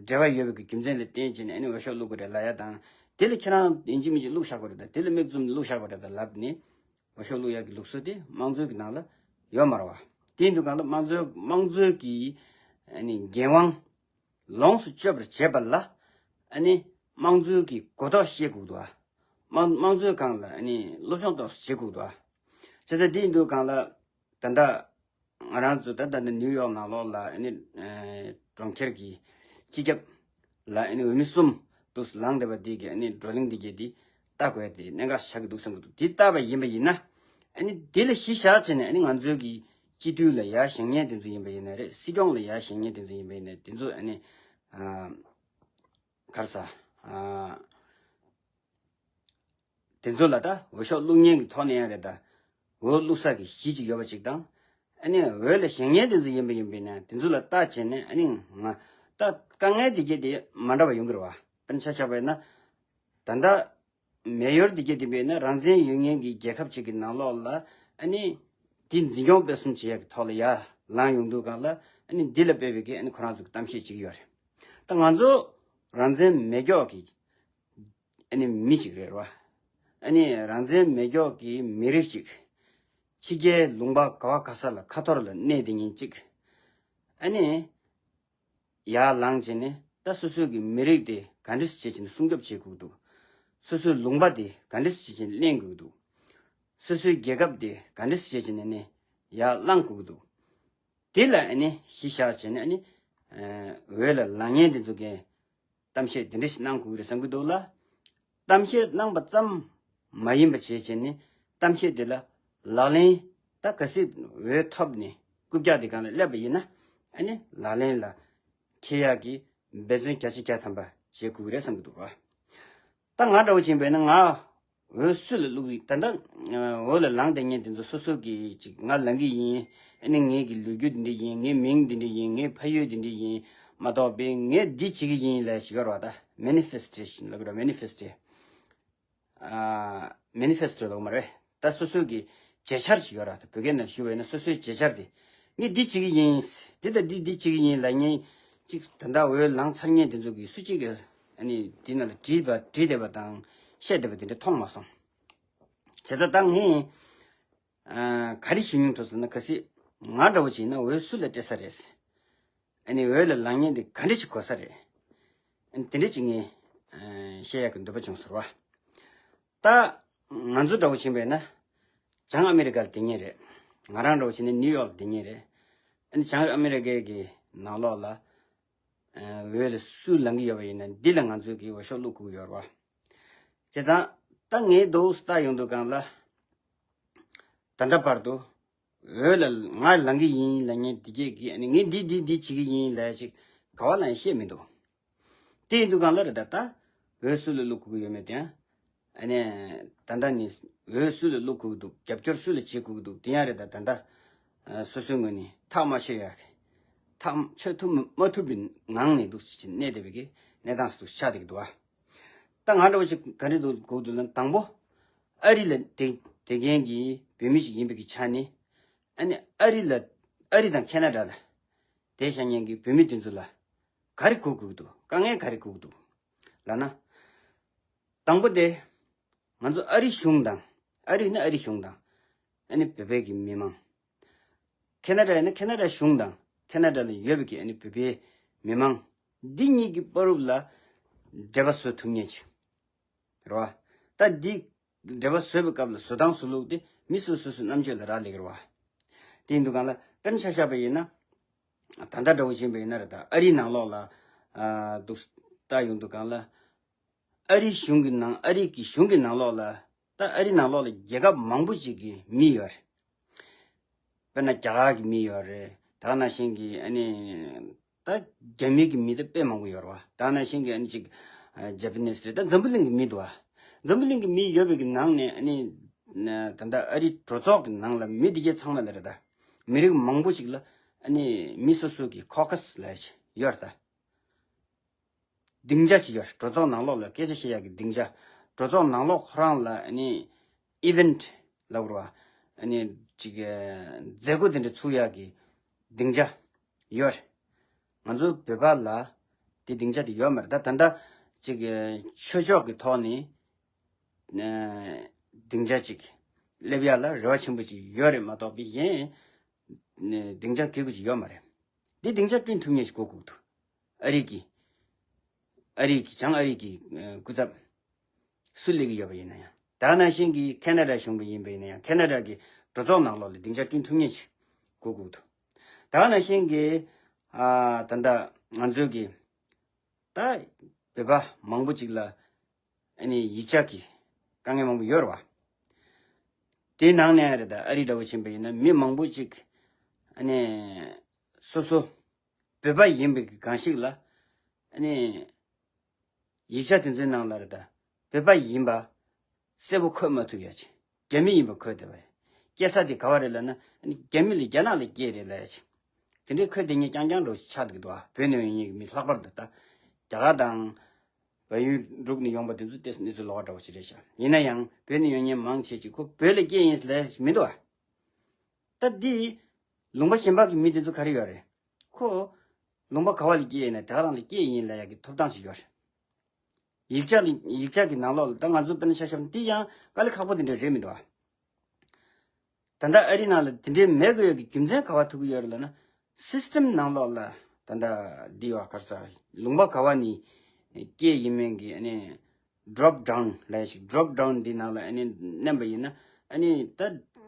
འབྲེལ་བ་ཡོད་པའི་རྒྱུ་མཚན་ལ་བརྟེན་བྱས་ནས་ཨ་ནི་འོས་ཤོག་བླུག་དགོས་རེད་ལབ་ཡ་དང་། དེ་ལ་ཁྱེད་རང་ཡིན་གཅིག་མིན་གཅིག་བླུག་བཞག་དགོས་རེད་ད། དེ་ལ་མིག་བཙུམ་བླུག་བཞག་དགོས་རེད་ད་ལབ་ནས། འོས་ཤོག་བླུག་ཡག་གི་ལུགས་སྲོལ་དེ་དམངས་གཙོའི་གི་ནང་ལ་ཡོད་མ་རེད་བ། དེ་ཡིན་དུས་སྒང་ལ་དམངས་གཙོའི་དམངས་གཙོའི་གི་ཨ་ནི་འགན་དབང་ལོངས་སུ་སྤྱོད་པར་བྱེད་པ་ལ་ཨ་ནི་དམངས་གཙོའི་གི་གོ་རྟོགས་བཤད་དགོས་འདུག་བ། དམངས་དམངས་གཙོའི་སྒང་ལ་ཨ་ནི་སློབ་སྦྱོང་ཏོག་ཙམ་བྱེད་དགོས་འདུག་བ། བྱས་ཙང་དེ་ཡིན་དུས་སྒང་ལ་ད་ལྟ་ང་རང་ཚོ་ད་ལྟ་ནི་ནིའུ་ཡོག་ནང་ལོགས་ལ་ཨ་ནི་ཨ་གྲོང་ཁྱེར་གྱི་སྤྱི་ཁྱབ་ལ་ཨ་ནི་འོས་མི་གསུམ་འདུག་ལངས་བསྡད་པ་འདི་གི་ཨ་ནི་བགྲོ་གླེང་འདི་གས་འདི་ལྟ་དགོས་ཏེ་གནད་འགག་ཆགས་ཀྱི་འདུག་བསམ་གྱི་འདུག་དེ་ལྟ་བ་ཡིན་པ་ཡིན་ན། ཨ་ནི་དེ་ལ་གཞི་བཞག་བྱས་ནས་ཨ་ནི་ང་ཚོའི་གི་སྤྱི་འཐུས་ལ་ཡར་བཞེངས་མཁན་དེ་ཚོ་ཡིན་པ་ཡིན་ན་རེད། སྲིད་སྐྱོང་ལ་ཡར་བཞེངས་མཁན་དེ་ཚོ་ཡིན་པ་ཡིན་ན་དེ་ཚོ་ཨ་ནི་ཨ་ག་རེ་ཟ་ཨ། དེ་ཚོ་ལ་ད་འོས་ཤོག་བླུག་མཁན་གྱི་ཐོག་ནས་ཡང་རེད་ད། འོས་བླུག་ས་གི་གཞི་ཅིག་ཡོད་པ་ཅིག་དང་། ཨ་ནི་འོས་ལ་བཞེངས་མཁན་དེ་ཚོ་ཡིན་པ་ཡིན་པས་ན་དེ་ཚོ་ལ་ལྟ་བྱས་ནས་ཨ་ནི་ང་ད་དཀའ་ངལ་དེ་གྱད་དེ་མ་འདྲ་བ་ཡོང་གི་རེད་བ། དཔེར་ན་ཆ་བཞག་པ་ཡིན་ན། ད་ལྟ་མེ་ཡོར་དེ་གྱད་དེ་བས་ན་རང་བཙན་ཡོད་མཁན་གྱི་རྒྱལ་ཁབ་ཅིག་གི་ནང་ལོགས་ལ་ཨ་ནི་དེ་འཛིན་སྐྱོང་སྤེལ་གསུམ་བྱེད་ཡག་གི་ཐོག་ལ་ཡར་ལངས་ཡོང་དུས་སྒང་ལ་ཨ་ནི་འདི་ལ་དཔེ་བའི་གི་ཨ་ནི་ཁོ་རང་ཚོ་གི་གཏམ་བཤད་བྱེད་ཀྱི་ཡོད་རེད། ད་ང་ཚོ་རང་བཙན་མེད་ཀྱོག་གི་ཨ་ནི་མི་ཞིག་རེད་བ། ཨ་ནི་རང་བཙན་མེད་ཀྱོག་གི་མི་རིགས་ཤིག་ཕྱི་རྒྱལ་ལུང་པ་ག་བ་ག་ས་ལ་ཁ་ཐོར་ལ་གནས་བསྡད་མཁན་ཅིག་ཨ་ནི་ཡར་ལངས་བྱས་ནས་ད་སོ་སོའི་གི་མི་རིགས་དེ་ག་འདྲས་བྱེད་བྱས་ནས་སྲུང་སྐྱོབ་བྱེད་དགོས་འདུག་སོ་སོའི་ལུང་པ་དེ་ག་འདྲས་བྱེད་བྱས་ནས་ལེན་དགོས་འདུག་སོ་སོའི་རྒྱལ་ཁབ་དེ་ག་འདྲ་སེ་བྱས་བྱས་ནས་ནི་ཡར་བླངས་དགོས་ཀྱི་འདུག་དེ་ལ་ཨ་ནི་གཞི་བཞག་བྱས་ནས་ཨ་ནི་འོས་ལ་ལངས་མཁན་དེ་ཚོ་གིས་གཏམ་བཤད་དེ་འདྲ་ཞིག་གནང་དགོས་ཀྱི་རེད་བསམ་གྱི་འདུག་ལ། གཏམ་བཤད་གནང་པ་ཙམ་མ་ཡིན་པ་བྱས་བྱས་ནས་གཏམ་བཤད་དེ་ལ་ལག་ལེན། ད་གལ་སྲིད་འོས་ཐོབ་ནས་རྐུབ་བཀྱག་དེ་སྒང་ལ་སླེབས་པ་ཡིན་ན་ཨ་ནི་ལག་ལེན་ལ་འཁེལ་ཡག་གི་འབད་བརྩོན་བརྒྱ་ཆ་བརྒྱ་ཐམ་པ་བྱེད་དགོས་ཀྱི་རེད་བསམ་གྱི་འདུག་ར། ད་ང་འདྲ་བོ་ཅིག་ཡིན་པས་ན་ང་འོས་སུ་ལ་བླུག་ཡིན། ད་ལྟ་འོས་ལ་ལངས་བསྡད་མཁན་དེ་ཚོ་སོ་སོ་གིས་ཅིག་ང་ལངས་ཀྱི་ཡིན། ཨ་ནི་ངེད་ཀྱི་ལོ་རྒྱུས་འདི་འདྲ་ཡིན། ངའི་མིང་འདི་འདྲ་ཡིན། ངའི་ཕ་ཡུལ་འདི་འདྲ་ཡིན་མ་གཏོགས་པའི་ངས་འདི་བྱེད་ཀྱི་ཡིན་ལབ་ཞིག་ཡོད་རེད་བ། ད་མེ་ནི་ཕེ་སི་ཊེ་ཤན་ལབ་ཀྱི་རེད། མེ་ནི་ཕེ་སི་ཊེ། ཨ། མེ་ནི་ཕེ་སི་ཊོ་ལབ་མ་རེད། ད་སོ་སོ་གི་བརྗོད་འཆར་ཞིག་ཡོད་རེད། ད་བོད་སྐད་ནང་ཞུ་བ་ཡིན་ན་སོ་སོའི་བརྗོད་འཆར་དེ། ངས་འདི་བྱེད་ཀྱི་ཡིན། འདི་དང་འདི་འདི་བྱེད་ཀྱི་ཡིན་ལབ་མཁན་ཅིག་ད་ལྟ་འོས་ལངས་ཚར་མཁན་དེ་ཚོ་གིས་སུ་གཅིག་གིས་ཨ་ནི་འདི་ནང་ལ་བྲིས་པ་བྲིས་བསྡད་པ་དང་བཤད་བསྡད་པ་དེ་འདྲ་མཐོང་མ་སོང་། བྱས་ཙང་ད་ངས་ཨ། ག་རེ་ཞུ་སྙིང་བྲོ་ཟེར་ན། གལ་སྲིད་ང་འདྲ་བོ་ཅིག་ཡིན་ན་འོས་སུ་ལ་སྤྲད་ས་རེད། ཨ་ནི་འོས་ལ་ལངས་མཁན་དེ་ག་འདྲ་ཞིག་དགོས་ས་རེད། ཨ་ནི་དེ་འདྲ་ཅིག་ངས་ཨ། བཤད་ཡག་གི་འདོད་པ་བྱུང་ཟེར་བ། ད་ང་ཚོ་འདྲ་བོ་ཕྱིན་པས་ན་བྱང་ཨ་མེ་རི་ཀ་ལ་བསྡད་མཁན་རེད། ང་རང་འདྲ་བོ་བྱས་ན་ནིའུ་ཡོག་ལ་བསྡད་མཁན་རེད། ཨ་ནི་བྱང་ཨ་མེ་རི་ཀའི་གི་ནང་ལོགས་ལ་ཨ། འོས་ལ་སུ་ལངས་ཀྱི་ཡོད་པ་ཡིན་ན་འདི་ལ་ང་ཚོས་ཀྱི་འོས་ཤོག་བླུག་དགོས་ཀྱི་ཡོད་རེད་བ། བྱས་ཙང་ད་ངས་འདུག་སེ་ལྟ་ཡོང་དུས་སྒང་ལ། ད་ལྟ་བར་དུ་འོས་ལ་ང་ལངས་ཀྱི་ཡིན་ལབ་མཁན་འདི་གས་ཀྱིས་ཨ་ནི་ངས་འདི་འདི་འདི་བྱེད་ཀྱི་ཡིན་ལབ་ཅིག་ག་བ་ལ་ཡང་བཤད་མི་འདུག་དེ་ཡིན་དུས་སྒང་ལ་རེད། ད་ད་འོས་སུ་ལ་བླུག་དགོས་ཀྱི་ཡོད་མེད་དེ་ཡང་། ཨ་ནི་ད་ལྟ་ནི་འོས་སུ་ལ་བླུག་དགོས་ཀྱི་འདུག་རྒྱབ་སྐྱོར་སུ་ལ་བྱེད་དགོས་ཀྱི་འདུག་དེ་ཡང་རེད། ད་ད་ལྟ་ཨ། སོ་སོའི་ངོས་ནས་ཐག་མ་ཆོད་ཡག་གི། ཐག་ཆོད་ཐུབ་མ་ཐུབ་པའི་ངང་ནས་འདུག་སེ་གནས་བསྡད་པའི་གི་གནས་སྟངས་སུ་འདུག་ཆགས་བསྡད་ཀྱི་འདུག་ཨ། ད་ང་འདྲ་བོ་ཞིག་ག་རེ་འདུག་དགོས་འདུག་ན། དང་པོ་ཨ་རི་ལ་བསྡད་བསྡད་མཁན་གྱི་བོད་མི་ཞིག་ཡིན་པའི་གི་ཆ་ནས། ཨ་ནི་ཨ་རི་ལ་ཨ་རི་དང་ཁེ་ན་ཌ་ལ་བསྡད་བཞག་མཁན་གྱི་བོད་མི་དེ་ཚོ་ལ་ག་རེ་དགོས་དགོས་ཀྱི་འདུག་དཀའ་ངལ་ག་རེ་དགོས་ཀྱི་འདུག་ལབ་ན། དང་པོ་དེ། ང་ཚོ་ཨ་རི་གཞུང་དང་། ཨ་རི་ནི་ཨ་རི་གཞུང་དང་། ཨ་ནི་བོད་པའི་གི་མི་མང་། ཁེ་ན་ཌ་ཡིན་ན་ཁེ་ན་ཌ་གཞུང་དང་ཁེ་ན་ཌ་ལ་ཡོད་པའི་གི་ཨ་ནི་བོད་པའི་མི་མང་འདི་གཉིས་ཀྱི་བར་དུ་ལ་འབྲེལ་བ་བཟོ་ཐུབ་མཁན་ཅིག་རེད་བ། ད་འདི་འབྲེལ་བ་བཟོ་བའི་སྐབས་ལ་བཟོ་སྟངས་བཟོ་ལུགས་དེ་མི་སོ་སོ་སོའི་རྣམ་དཔྱོད་ལ་རག་ལས་ཀྱི་རེད་བ། དེ་ཡིན་དུས་སྒང་ལ་དཔེར་ན་ཆ་བཞག་པ་ཡིན་ན། ད་ལྟ་འདྲ་བོ་ཞིག་ཡིན་པ་ཡིན་ན་རེད། ད་ཨ་རིའི་ནང་ལོགས་ལ་ཨ། འདུག་སེ་ལྟ་ཡོང་དུས་སྒང་ལ། ཨ་རིའི་གཞུང་གི་ནང་ཨ་རི་གི་གཞུང་གི་ནང་ལོགས་ལ། ད་ཨ་རིའི་ནང་ལོགས་ལ་རྒྱལ་ཁབ་མང་པོ་ཞིག་གི་མི་ཡོད་རེད། དཔེར་ན་རྒྱ་གར་གྱི་མི་ཡོད་རེད། ད་ག་ནང་བཞིན་གྱི་ཨ་ནི་ད་རྒྱ་མི་གི་མི་ད་དཔེ་མང་པོ་ཡོད་རེད་བ། ད་ག་ནང་བཞིན་གྱི་ཨ་ནི་ཅིག་ཇ་པ་ནིས་རེད། ད་འཛམ་བུ་གླིང་གི་མི་འདུག་བ། འཛམ་བུ་གླིང་གི་མི་ཡོད་པའི་གི་ནང་ནས་ཨ་ནི་ད་ལྟ་ཨ་རིའི་གྲོས་ཚོགས་ཀྱི་ནང་ལ་མི་དེ་གའི་ཚང་མ་ལ་རེད། ད་མི་རིགས་མང་པོ་ཞིག་ལ་ཨ་ནི་མི་སོ་སོ་གི་ཁོ་ཁ་སི་ལབ་ཡག་ཡོད་རེད། ད་སྡིངས་ཆ་ཅིག་ཡོད་རེད། གྲོས་ཚོགས་ནང་ལོགས་ལ་སྐད་ཆ་བཤད་ཡག་གི་སྡིངས་ཆ། གྲོས་ཚོགས་ནང་ལོགས་ཁོ་རང་ལ་ཨ་ནི་ཨི་ཝེན་ཊི་ལབ་དགོས་རེད་བ། ཨ་ནི་ཅིག་མཛད་སྒོ་དེ་འདྲ་ཚུགས་ཡག་གི་སྡིངས་ཆ་ཡོད་རེད། ང་ཚོ་བོད་པ་ལ་དེ་སྡིངས་ཆ་དེ་ཡོད་མ་རེད། ད་ད་ལྟ་ཅིག་ཆོས་ཕྱོགས་ཀྱི་ཐོག་ནས་སྡིངས་ཆ་ཅིག་སླེབས་ཡག་ལ་རེ་བ་ཆེན་པོ་ཅིག་ཡོད་རེད་མ་གཏོགས་པའི་གཞན་སྡིངས་ཆ་སྒེར་གྱི་ཅིག་ཡོད་མ་རེད། འདི་སྡིངས་ཆ་བསྐྲུན་ཐུབ་མཁན་ཞིག་དགོས་དགོས་འདུག་ཨ་རི་གི། ཨ་རི་གི་བྱང་ཨ་རི་གི་ཨ། སྐུ་ཚབ་སུ་སླེབས་ཀྱི་ཡོད་པ་ཡིན་ན་ཡང་། ད་ག་ནང་བཞིན་གྱི་ཁེ་ན་ཌ་གཞུང་གི་ཡིན་པ་ཡིན་ན་ཡང་ཁེ་ན་ཌ་གི་གྲོས་ཚོགས་ནང་ལོགས་ལ་སྡིངས་ཆ་བསྐྲུན་ཐུབ་མཁན་ཞིག་དགོས་དགོས་འདུག་ད་ག་ནང་བཞིན་གྱི་ཨ། ད་ལྟ་ང་ཚོའི་གི་ད་བོད་པ་མང་པོ་ཅིག་ལ་ཨ་ནི་ཡིག་ཆ་གི་དཀའ་ངལ་མང་པོ་ཡོད་རེད་བ། དེའི་ནང་ནས་རེད། ད་ཨ་རི་འདྲ་བོ་ཕྱིན་པ་ཡིན་ན་མི་མང་པོ་ཅིག་ཨ་ནི་སོ་སོ་བོད་པ་ཡིན་པའི་གི་གང་ཞིག་ལ་ཨ་ནི་ཡིག་ཆ་དེ་ཚོའི་ནང་ལ་རེད། ད་བོད་པ་ཡིན་པ་གསལ་པོ་འཁོད་མ་ཐུབ་ཡག་ཅིག་རྒྱ་མི་ཡིན་པ་འཁོད་བསྡད་པ། སྐྱེས་ས་དེ་ག་བ་རེད་ལབ་ན་ཨ་ནི་རྒྱ་མི་ལ་རྒྱ་ནག་ལ་སྐྱེས་རེད་ལབ་ཡག་ཅིག་དེ་འདྲའི་འཁོད་བསྡད་མཁན་རྐྱང་རྐྱང་འདྲ་བོ་ཞིག་ཆགས་བསྡད་ཀྱི་འདུག་ཨ། བོད་ནས་ཡོང་མཁན་གྱི་མི་ལྷག་པར་དུ་ད་རྒྱ་གར་དང་བལ་ཡུལ་འབྲུག་ནས་ཡོང་པ་དེ་ཚོ་ཏོག་ཙམ་གནས་ཚུལ་ལོགས་ཀ་འདྲ་བོ་ཞིག་རེད་ཤག་ཡིན་ན་ཡང་བོད་ནས་ཡོང་མཁན་མང་ཆེ་ཅིག་ཁོ་བོད་ལ་སྐྱེས་ཡིན་ལབ་མི་འདུག་ཨ། ད་འདི་ལུང་པ་གཞན་པ་གི་མི་དེ་ཚོ་ག་རེ་ཡོད་རེད། ཁོ་ལུང་པ་ག་བ་ལ་སྐྱེས་ཡིན་ན་དེ་ག་རང་ལ་སྐྱེས་ཡིན་ལབ་ཡག་གི་ཐོབ་ཐང་ཞིག་ཡོད་རེད། ཡིག་ཆ་ལ་ཡིག་ཆ་གི་ནང་ལོགས་ལ་ད་ང་ཚོ་དཔེར་ན་ཆ་བཞག་ན་འདི་ཡང་དཀའ་ལས་ཁག་པོ་དེ་འདྲ་རེད་མི་འདུག་ཨ། ད་ལྟ་ཨ་རི་ནང་ལ་དེ་འདྲའི་མེད་དགོས་ཡག་གི་རྒྱུ་མཚན་ག་བ་ཐུག་གི་ཡོད་རེད་ལབ་ན། སི་སི་ཊེམ་ནང་ལོགས་ལ་ད་ལྟ་འདི་བ་ག་རེ་ཟེར། ལུང་པ་ག་བ་ནས་སྐྱེས་ཡིན་མིན་གྱི་ཨ་ནི་ཌོབ་ཌའོན་ལབ་ཡག་ཅིག་ཌོབ་ཌའོན་འདི་ནང་ལ་ཨ་ནི་མནན་པ་ཡིན་ན་ ཨ་ནི་ད་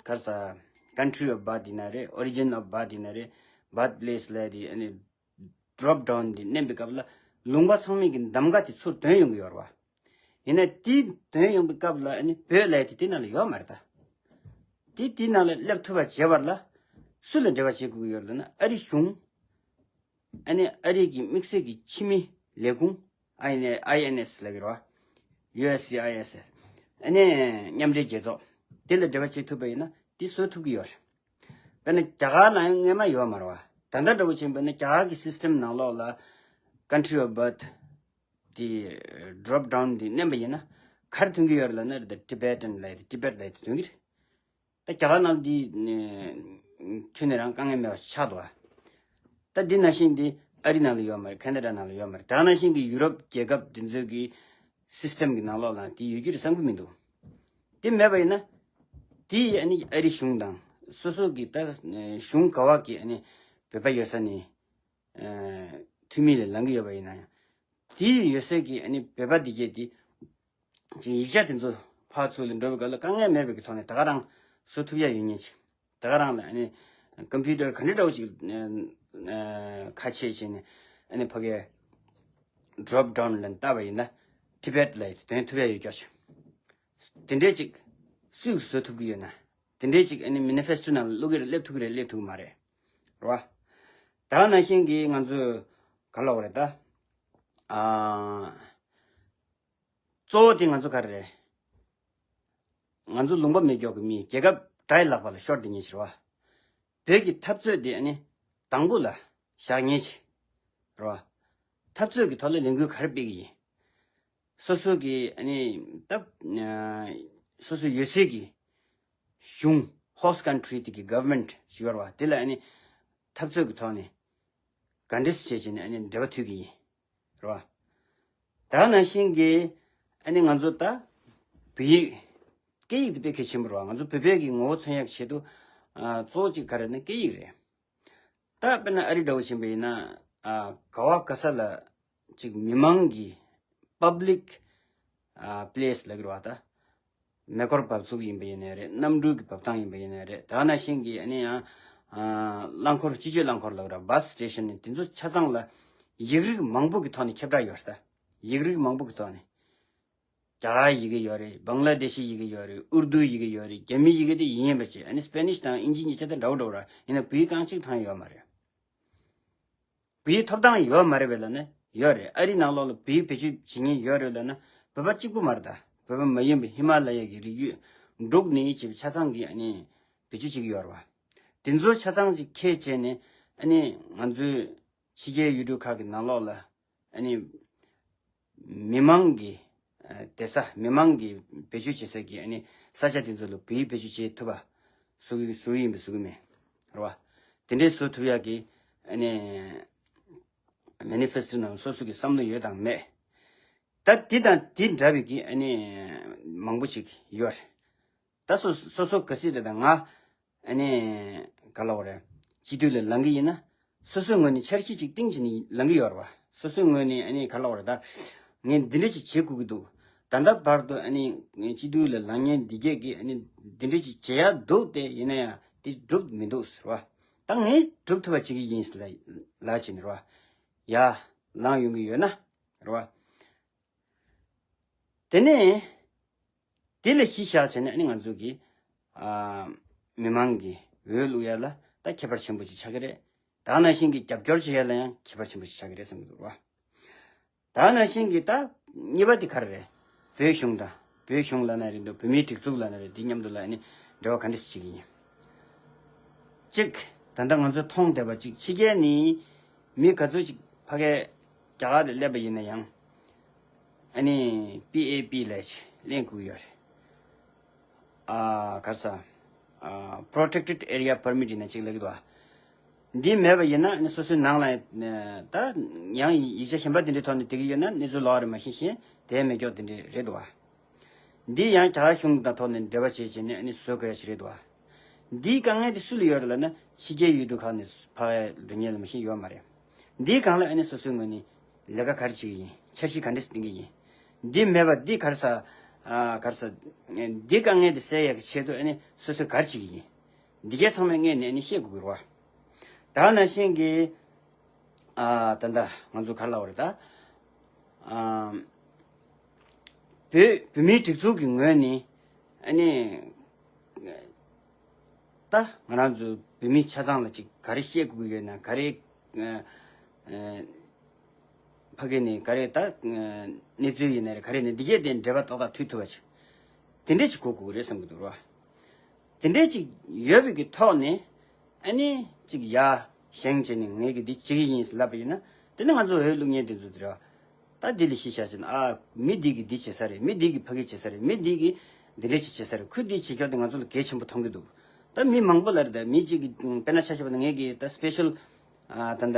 ག་རེ་ཟེར། Country of Birth ཡིན་ན་རེད། Origin of Birth ཡིན་ན་རེད། Birthplace ལབ་དེ། ཨ་ནི་Drop Down དེ་མནན་པའི་སྐབས་ལ་ལུང་པ་ཚང་མའི་གི་གདམ་ག་དེ་ཚུར་ཐོན་ཡོང་གི་ཡོད་རེད་བ། ཡིན་ན་དེ་ཐོན་ཡོང་པའི་སྐབས་ལ་ཨ་ནི་བོད་ལབ་དེ་དེ་ནང་ལ་ཡོད་མ་རེད་ད། དེ་དེ་ནང་ལ་སླེབས་ཐུབ་པ་བྱེད་པ་ལ་སུ་ལ་འབྲེལ་བ་བྱེད་དགོས་ཀྱི་ཡོད་ལབ་ན། ཨ་རི་གཞུང་། ཨ་ནི་ཨ་རི་གི་དམིགས་བསལ་གྱི་ཕྱི་མི་ལས་ཁུངས། ཨའི་ཨེན་ཨའི་ཨེན་ཨེས་ལབ་ཀྱི་རེད་བ། ཡུ་ཨེས་སི་ཨའི་ཨེས་ཨེས། ཨ་ནི་མཉམ་འབྲེལ་རྒྱལ་ཚོགས། དེ་ལ་འབྲེལ་བ་བྱེད་ཐུབ་པ་ཡིན་ན་དེ་བཟོ་ཐུབ་ཀྱི་ཡོད་རེད། དཔེར་ན་རྒྱ་གར་ནང་ཡང་སྔོན་མ་ཡོད་མ་རེད་བ། ད་ལྟ་འདྲ་བོ་བྱས་པ་ཡིན་ན་རྒྱ་གར་གྱི་སིས་ཊེམ་ནང་ལོགས་ལ་Country of Birth དེ་Drop Down དེ་མནན་པ་ཡིན་ན་ག་རེ་ཐོན་གྱི་ཡོད་རེད་ལབ་ན། The Tibetan ལབ་དེ། Tibet ལབ་དེ་ཐོན་གྱི་རེད། ད་རྒྱ་གར་ནང་འདི་ཁྱོན་ནས་རང་དཀའ་ངལ་མེད་པ་ཆགས་འདུག་ཨ། ད་འདི་ནང་བཞིན་འདི་ཨ་རི་ནང་ལ་ཡོད་མ་རེད། ཁེ་ན་ཌ་ནང་ལ་ཡོད་མ་རེད། ད་ནང་བཞིན་གྱི་ཡུ་རོབ་རྒྱལ་ཁབ་འདི་ཚོའི་གི་སིས་ཊེམ་གི་ནང་ལོགས་ལ་འདི་ཡོད་ཀྱི་རེད་བསམ་གྱི་མི་འདུག་དེ་མེད་པ་ཡིན་ན་དེ་ཨ་ནི་ཨ་རི་གཞུང་དང་སོ་སོ་གི་ད་གཞུང་ག་བ་གི་ཨ་ནི་བོད་པ་ཡོད་ས་ནས་འཐུས་མི་ལ་ལངས་ཀྱི་ཡོད་པ་ཡིན་ན་ཡང་། དེའི་ཡོད་སའི་གི་ཨ་ནི་བོད་པ་འདི་གས་དེ་ཅིག་ཡིག་ཆ་དེ་ཚོ་ཕར་ཚུར་ལ་འགྲོ་བའི་སྐབས་ལ་དཀའ་ངལ་མེད་པའི་གི་ཐོག་ནས་ད་ག་རང་བཟོ་ཐུབ་ཡ་ཡོད་མཁན་ཅིག་ད་ག་རང་ལ་ཨ་ནི་ཀམ་པུ་ཊར་ག་འདྲ་འདྲ་བོ་ཅིག་ཁ་ཕྱེ་བྱས་ནས་ཨ་ནི་ཕ་གིའི་Drop Down ལ་བལྟས་པ་ཡིན་ན་Tibet ལ་ཐོན་ཐུབ་ཡ་ཡོད་ཀྱོག་ཅིག་དེ་འདྲས་ཅིག་སུས་བཟོ་ཐུབ་ཀྱི་ཡོད་ན། དེ་འདྲས་ཅིག་ཨ་ནི་མེ་ནི་ཕེ་སི་ཊོ་ནང་ལ་བླུག་གི་རེད། སླེབས་ཐུབ་ཀྱི་རེད། སླེབས་ཐུབ་ཀྱི་མ་རེད། རེད་བ། ད་ག་ནང་བཞིན་གྱི་ང་ཚོས་ག་ལབ་དགོས་རེད་ད། ཨ། གཙོ་བོ་དེ་ང་ཚོ་ག་རེ་རེད། ང་ཚོ་ལུང་པ་མེད་ཀྱོག་གི་མི། རྒྱལ་ཁབ་དགྲ་ཡི་ལག་པ་ལ་ཤོར་བསྡད་མཁན་ཞིག་རེད་བ། བོད་ཀྱི་འཐབ་རྩོད་དེ་ཨ་ནི་དང་པོ་ལ་བཞག་མཁན་ཞིག་རེད་བ། འཐབ་རྩོད་ཀྱི་ཐོག་ལ་ལས་འགུལ་ག་རེ་སྤེལ་གྱི་ཡིན། སོ་སོ་གི་ཨ་ནི་ད་སོ་སོ་ཡོད་སའི་གི་གཞུང་། Host country དེ་གི་government ཞིག་ཡོད་རེད་བ། དེ་ལ་ཨ་ནི་འཐབ་རྩོད་ཀྱི་ཐོག་ནས་ག་འདྲས་བྱས་བྱས་ནས་ཨ་ནི་འབྲེལ་བ་མཐུད་ཀྱི་ཡིན། རེད་བ། ད་ག་ནང་བཞིན་གྱི་ཨ་ནི་ང་ཚོ་ད་བོད་ཡིག་སྐད་ཡིག་དེ་དཔེ་གལ་ཆེན་པོ་རེད་བ། ང་ཚོ་བོད་པའི་གི་ངོ་བོ་མཚོན་ཡག་གི་ཆེད་དུ་ཨ་གཙོ་བོ་གཅིག་ག་རེ་ན་སྐད་ཡིག་རེད། ད་དཔེར་ན་ཨ་རི་འདྲ་བོ་ཕྱིན་པ་ཡིན་ན་ཨ་ག་བ་ག་ས་ལ་ཅིག་མི་མང་གི་public ཨ་place ལབ་ཀྱི་རེད་བ། ད་མེ་འཁོར་བབས་ཚུགས་ཡིན་པ་ཡིན་ནའི་རེད། གནམ་གྲུ་གི་བབས་ཐང་ཡིན་པ་ཡིན་ནའི་རེད། ད་ག་ནང་བཞིན་གྱི་ཨ་ནི་ཡང་ཨ་རླངས་འཁོར། སྤྱི་སྤྱོད་རླངས་འཁོར་ལབ་ཀྱི་རེད། bus station ནི་དེ་ཚོ་ཆ་ཚང་ལ་ཡིག་རིགས་མང་པོ་གི་ཐོག་ནས་ཁྱབ་བསྒྲགས་ཡོད་རེད། ད་ཡིག་རིགས་མང་པོ་གི་ཐོག་ནས། རྒྱ་གར་ཡི་གེ་ཡོད་རེད། བང་ལ་དེ་ཤི་ཡི་གེ་ཡོད་རེད། ཨུར་དུ་ཡི་གེ་ཡོད་རེད། རྒྱ་མི་ཡི་གེ་དེ་ཡིན་ཡིན་པ་བྱས། ཨ་ནི་སྤེ་ནིཤ་དང་ཨིན་ཇི་གཉིས་ཆ་ད་འདྲ་བོ་འདྲ་བོ་ར། ཡིན་ན་བོད་ཡིག་རྐང་གཅིག་མཐོང་ཡ་ཡོད་མ་རེད། བོད་ཡིག་ཐོབ་ཐང་ཡོད་མ་རེད་པས་ལབ་ན་ཡོད་རེད། ཨ་རི་ནང་ལོགས་ལ་བོད་ཡིག་བེད་སྤྱོད་བྱེད་མཁན་ཡོད་རེད་ལབ་ན་བོད་པ་གཅིག་པུ་མ་རེད། ད་བོད་པ་མ་ཡིན་པའི་ཧི་མ་ལ་ཡ་གི་རི་རྒྱུད་འབྲུག་ནས་བྱས་པའི་ཆ་ཚང་གིས་ཨ་ནི་བེད་སྤྱོད་བྱེད་ཀྱི་ཡོད་རེད་བ། དེ་ཚོ་ཆ་ཚང་ཅིག་ཁྱེར་བྱས་ནས་ཨ་ནི་ང་ཚོའི་ཕྱི་རྒྱལ་ཡུལ་གྲུ་ཁག་གི་ནང་ལོགས་ལ་ཨ་ནི་མི་མང་གི་ཨ་བསྡད་ས། མི་མང་གི་བེད་སྤྱོད་བྱེད་ས་གི་ཨ་ནི་ས་ཆ་དེ་ཚོ་ལ་བོད་ཡིག་བེད་སྤྱོད་བྱེད་ཐུབ་པ་བཟོ་གི་བཟོ་གི་ཡིན་པ་བཟོ་གི་མེད། རེད་བ། དེ་འདྲའི་བཟོ་ཐུབ་ཡག་གི་ཨ་ནི་མེ་ནི་ཕེ་སི་ཊོ་ནང་སོ་སོ་གི་བསམ་བློ་ཡོད་དང་མེད། ད་འདི་དང་འདི་འདྲ་བའི་གི་ཨ་ནི་མང་པོ་ཞིག་ཡོད་རེད། ད་སོ་སོ་སོ་ག་སྲིད་དེ་ད་ང་ཨ་ནི་ག་ལབ་དགོས་རེད། སྤྱི་འཐུས་ལ་ལངས་གི་ཡིན་ན་སོ་སོའི་ངོས་ནས་འཆར་གཞི་ཅིག་བཏིང་བྱས་ནས་ལངས་གི་ཡོད་རེད་བ། སོ་སོའི་ངོས་ནས་ཨ་ནི་ག་ལབ་དགོས་རེད། ད་ངས་འདི་འདྲ་ཅིག་བྱེད་དགོས་ཀྱི་འདུག་ད་ལྟ་བར་དུ་ཨ་ནི་སྤྱི་འཐུས་ལ་ལངས་མཁན་འདི་གས་ཀྱིས་ཨ་ནི་འདི་འདྲ་ཅིག་བྱེད་ཡག་འདུག་སྟེ། ཡིན་ན་ཡང་འདི་འགྲུབ་མི་འདུག་ཟེར་བ། ད་ངས་འགྲུབ་ཐུབ་པ་བྱེད་ཀྱི་ཡིན་ཟེར་ལབ་བྱས་ནས་རེད་བ། ཡ། ལངས་ཡོང་གི་ཡོད་ན་རེད་བ། དེ་ནས་དེ་ལ་གཞི་བཞག་བྱས་ནས་ཨ་ནི་ང་ཚོ་གི་ཨ་མི་མང་གི་འོས་བླུག་ཡ་ལ་ད་ཁྱད་པར་ཆེན་པོ་ཅིག་ཆགས་ཀྱི་རེད། ད་ག་ནང་བཞིན་གྱི་རྒྱབ་སྐྱོར་བྱེད་ཡ་ལ་ཡང་ཁྱད་པར་ཆེན་པོ་ཅིག་ཆགས་ཀྱི་རེད་བསམ་གྱི་འདུག་ར། ད་ག་ནང་བཞིན་གྱི་ད་གཉིས་པ་དེ་ག་རེ་རེད། བོད་གཞུང་དང་། བོད་གཞུང་ལབ་ན་རེད་འདུག་བོད་མིའི་སྒྲིག་འཛུགས་ལབ་ན་རེད། འདི་མཉམ་དུ་ལ་ཨ་ནི་འབྲེལ་བ་ག་འདྲ་ཞིག་བྱེད་ཀྱི་ཡིན། གཅིག་ད་ལྟ་ང་ཚོས་མཐོང་བསྡད་པ་གཅིག་ཕྱི་རྒྱལ་ནས་མི་ག་ཚོད་ཅིག་ཕ་གིར་རྒྱ་གར་ལ་སླེབས་པ་ཡིན་ན་ཡང་། ཨ་ནི་པི་ཨེ་པི་ལབ་ཅིག་ལེན་དགོས་ཀྱི་ཡོད་རེད། ཨ་ག་རེ་ཟེར། ཨ་Protected Area Permit ཡིན་ན་གཅིག་ལབ་ཀྱི་འདུག་ཨ། འདི་མེད་པ་ཡིན་ན་ཨ་ནི་སོ་སོའི་ནང་ལ་ད་ཡང་ཡིག་ཆ་གཞན་པ་འདི་འདྲའི་ཐོག་ནས་བསྡད་ཀྱི་ཡོད་ན་གནས་ཚུལ་ལོགས་རེད། མ་གཞི་གཞན་དེ་མེད་ཀྱོག་དེ་འདྲ་རེད་འདུག་ཨ། འདི་ཡང་རྒྱ་གར་གཞུང་དང་ཐོག་ནས་འབྲེལ་བ་བྱས་བྱས་ནས་ཨ་ནི་བཟོ་དགོས་ཡ་ཞིག་རེད་འདུག་ཨ། འདིའི་དཀའ་ངལ་དེ་སུ་ལ་ཡོད་རེད་ལབ་ན་ཕྱི་རྒྱལ་ཡུལ་གྲུ་ཁག་ནས་ཕ་གིར་འགྲོ་མཁན་ལ་མ་གཞི་ཡོད་མ་རེད། འདིའི་སྒང་ལ་ཨ་ནི་སོ་སོའི་ངོས་ནས་ལས་ཀ་ག་རེ་བྱེད་ཀྱི་ཡིན། འཆར་གཞི་ག་འདྲས་འདིང་གི་ཡིན། འདི་མེད་པ་འདི་ག་རེ་ཟེར། ཨ་ག་རེ་ཟེར། འདི་དཀའ་ངལ་འདི་སེལ་ཡག་གི་ཆེད་དུ་ཨ་ནི་སོ་སོས་ག་རེ་བྱེད་ཀྱི་ཡིན། འདི་གའི་ཚང་མས་སྔོན་ནས་ཨ་ནི་ཤེས་དགོས་ཀྱི་རེད་བ། ད་ནང་བཞིན་གྱི་ཨ་ད་ལྟ་ང་ཚོ་ག་རེ་ལབ་དགོས་རེད་ད། ཨ་བོད་བོད་མིའི་སྒྲིག་འཛུགས་ཀྱི་ངོས་ནས་ཨ་ནི། ད་ང་རང་ཚོ་བོད་མི་ཆ་ཚང་ལ་ཅིག་ག་རེ་བཤད་དགོས་ཀྱི་ཡོད་ན། ག་རེ་ཨ་ཨ་ཕ་གི་ནས་ག་རེ་ད་ཨ་གནས་ཚུལ་ཡིན་ན་རེད། ག་རེ་ནས་འདི་གས་དེ་འབྲེལ་བ་ཏག་ཏག་མཐུད་ཐུབ་པ་ཅིག་དེ་འདྲས་ཅིག་དགོས་དགོས་ཀྱི་རེད་བསམ་གྱི་འདུག་ར། དེ་འདྲས་ཅིག་ཡོད་པའི་གི་ཐོག་ནས་ཨ་ནི་ཅིག་ཡ་བཞེངས་བྱས་ནས་ངས་གི་འདི་བྱེད་ཀྱི་ཡིན་ཟེར་ལབ་པ་ཡིན་ན། དེ་ནི་ང་ཚོ་འོས་བླུག་མཁན་དེ་ཚོ་དེ་ར། ད་འདི་ལ་གཞི་བཞག་བྱས་ན། ཨ་མི་འདི་གིས་འདི་བྱེད་ས་རེད། མི་འདི་གིས་ཕ་གི་བྱེད་ས་རེད། མི་འདི་གིས་འདི་འདྲ་ཅིག་བྱེད་ས་རེད། ཁོས་འདི་བྱེད་ཀྱོག་དེ་ང་ཚོ་ལ་གལ་ཆེན་པོ་མཐོང་གི་འདུག་ད་མི་མང་པོ་ལ་རེད། ད་མི་གཅིག་གིས་དཔེར་ན་ཆ་བཞག་པ་ན་ངས་གི་ད་སི་པེ་ཤལ་ཨ་ད་ད་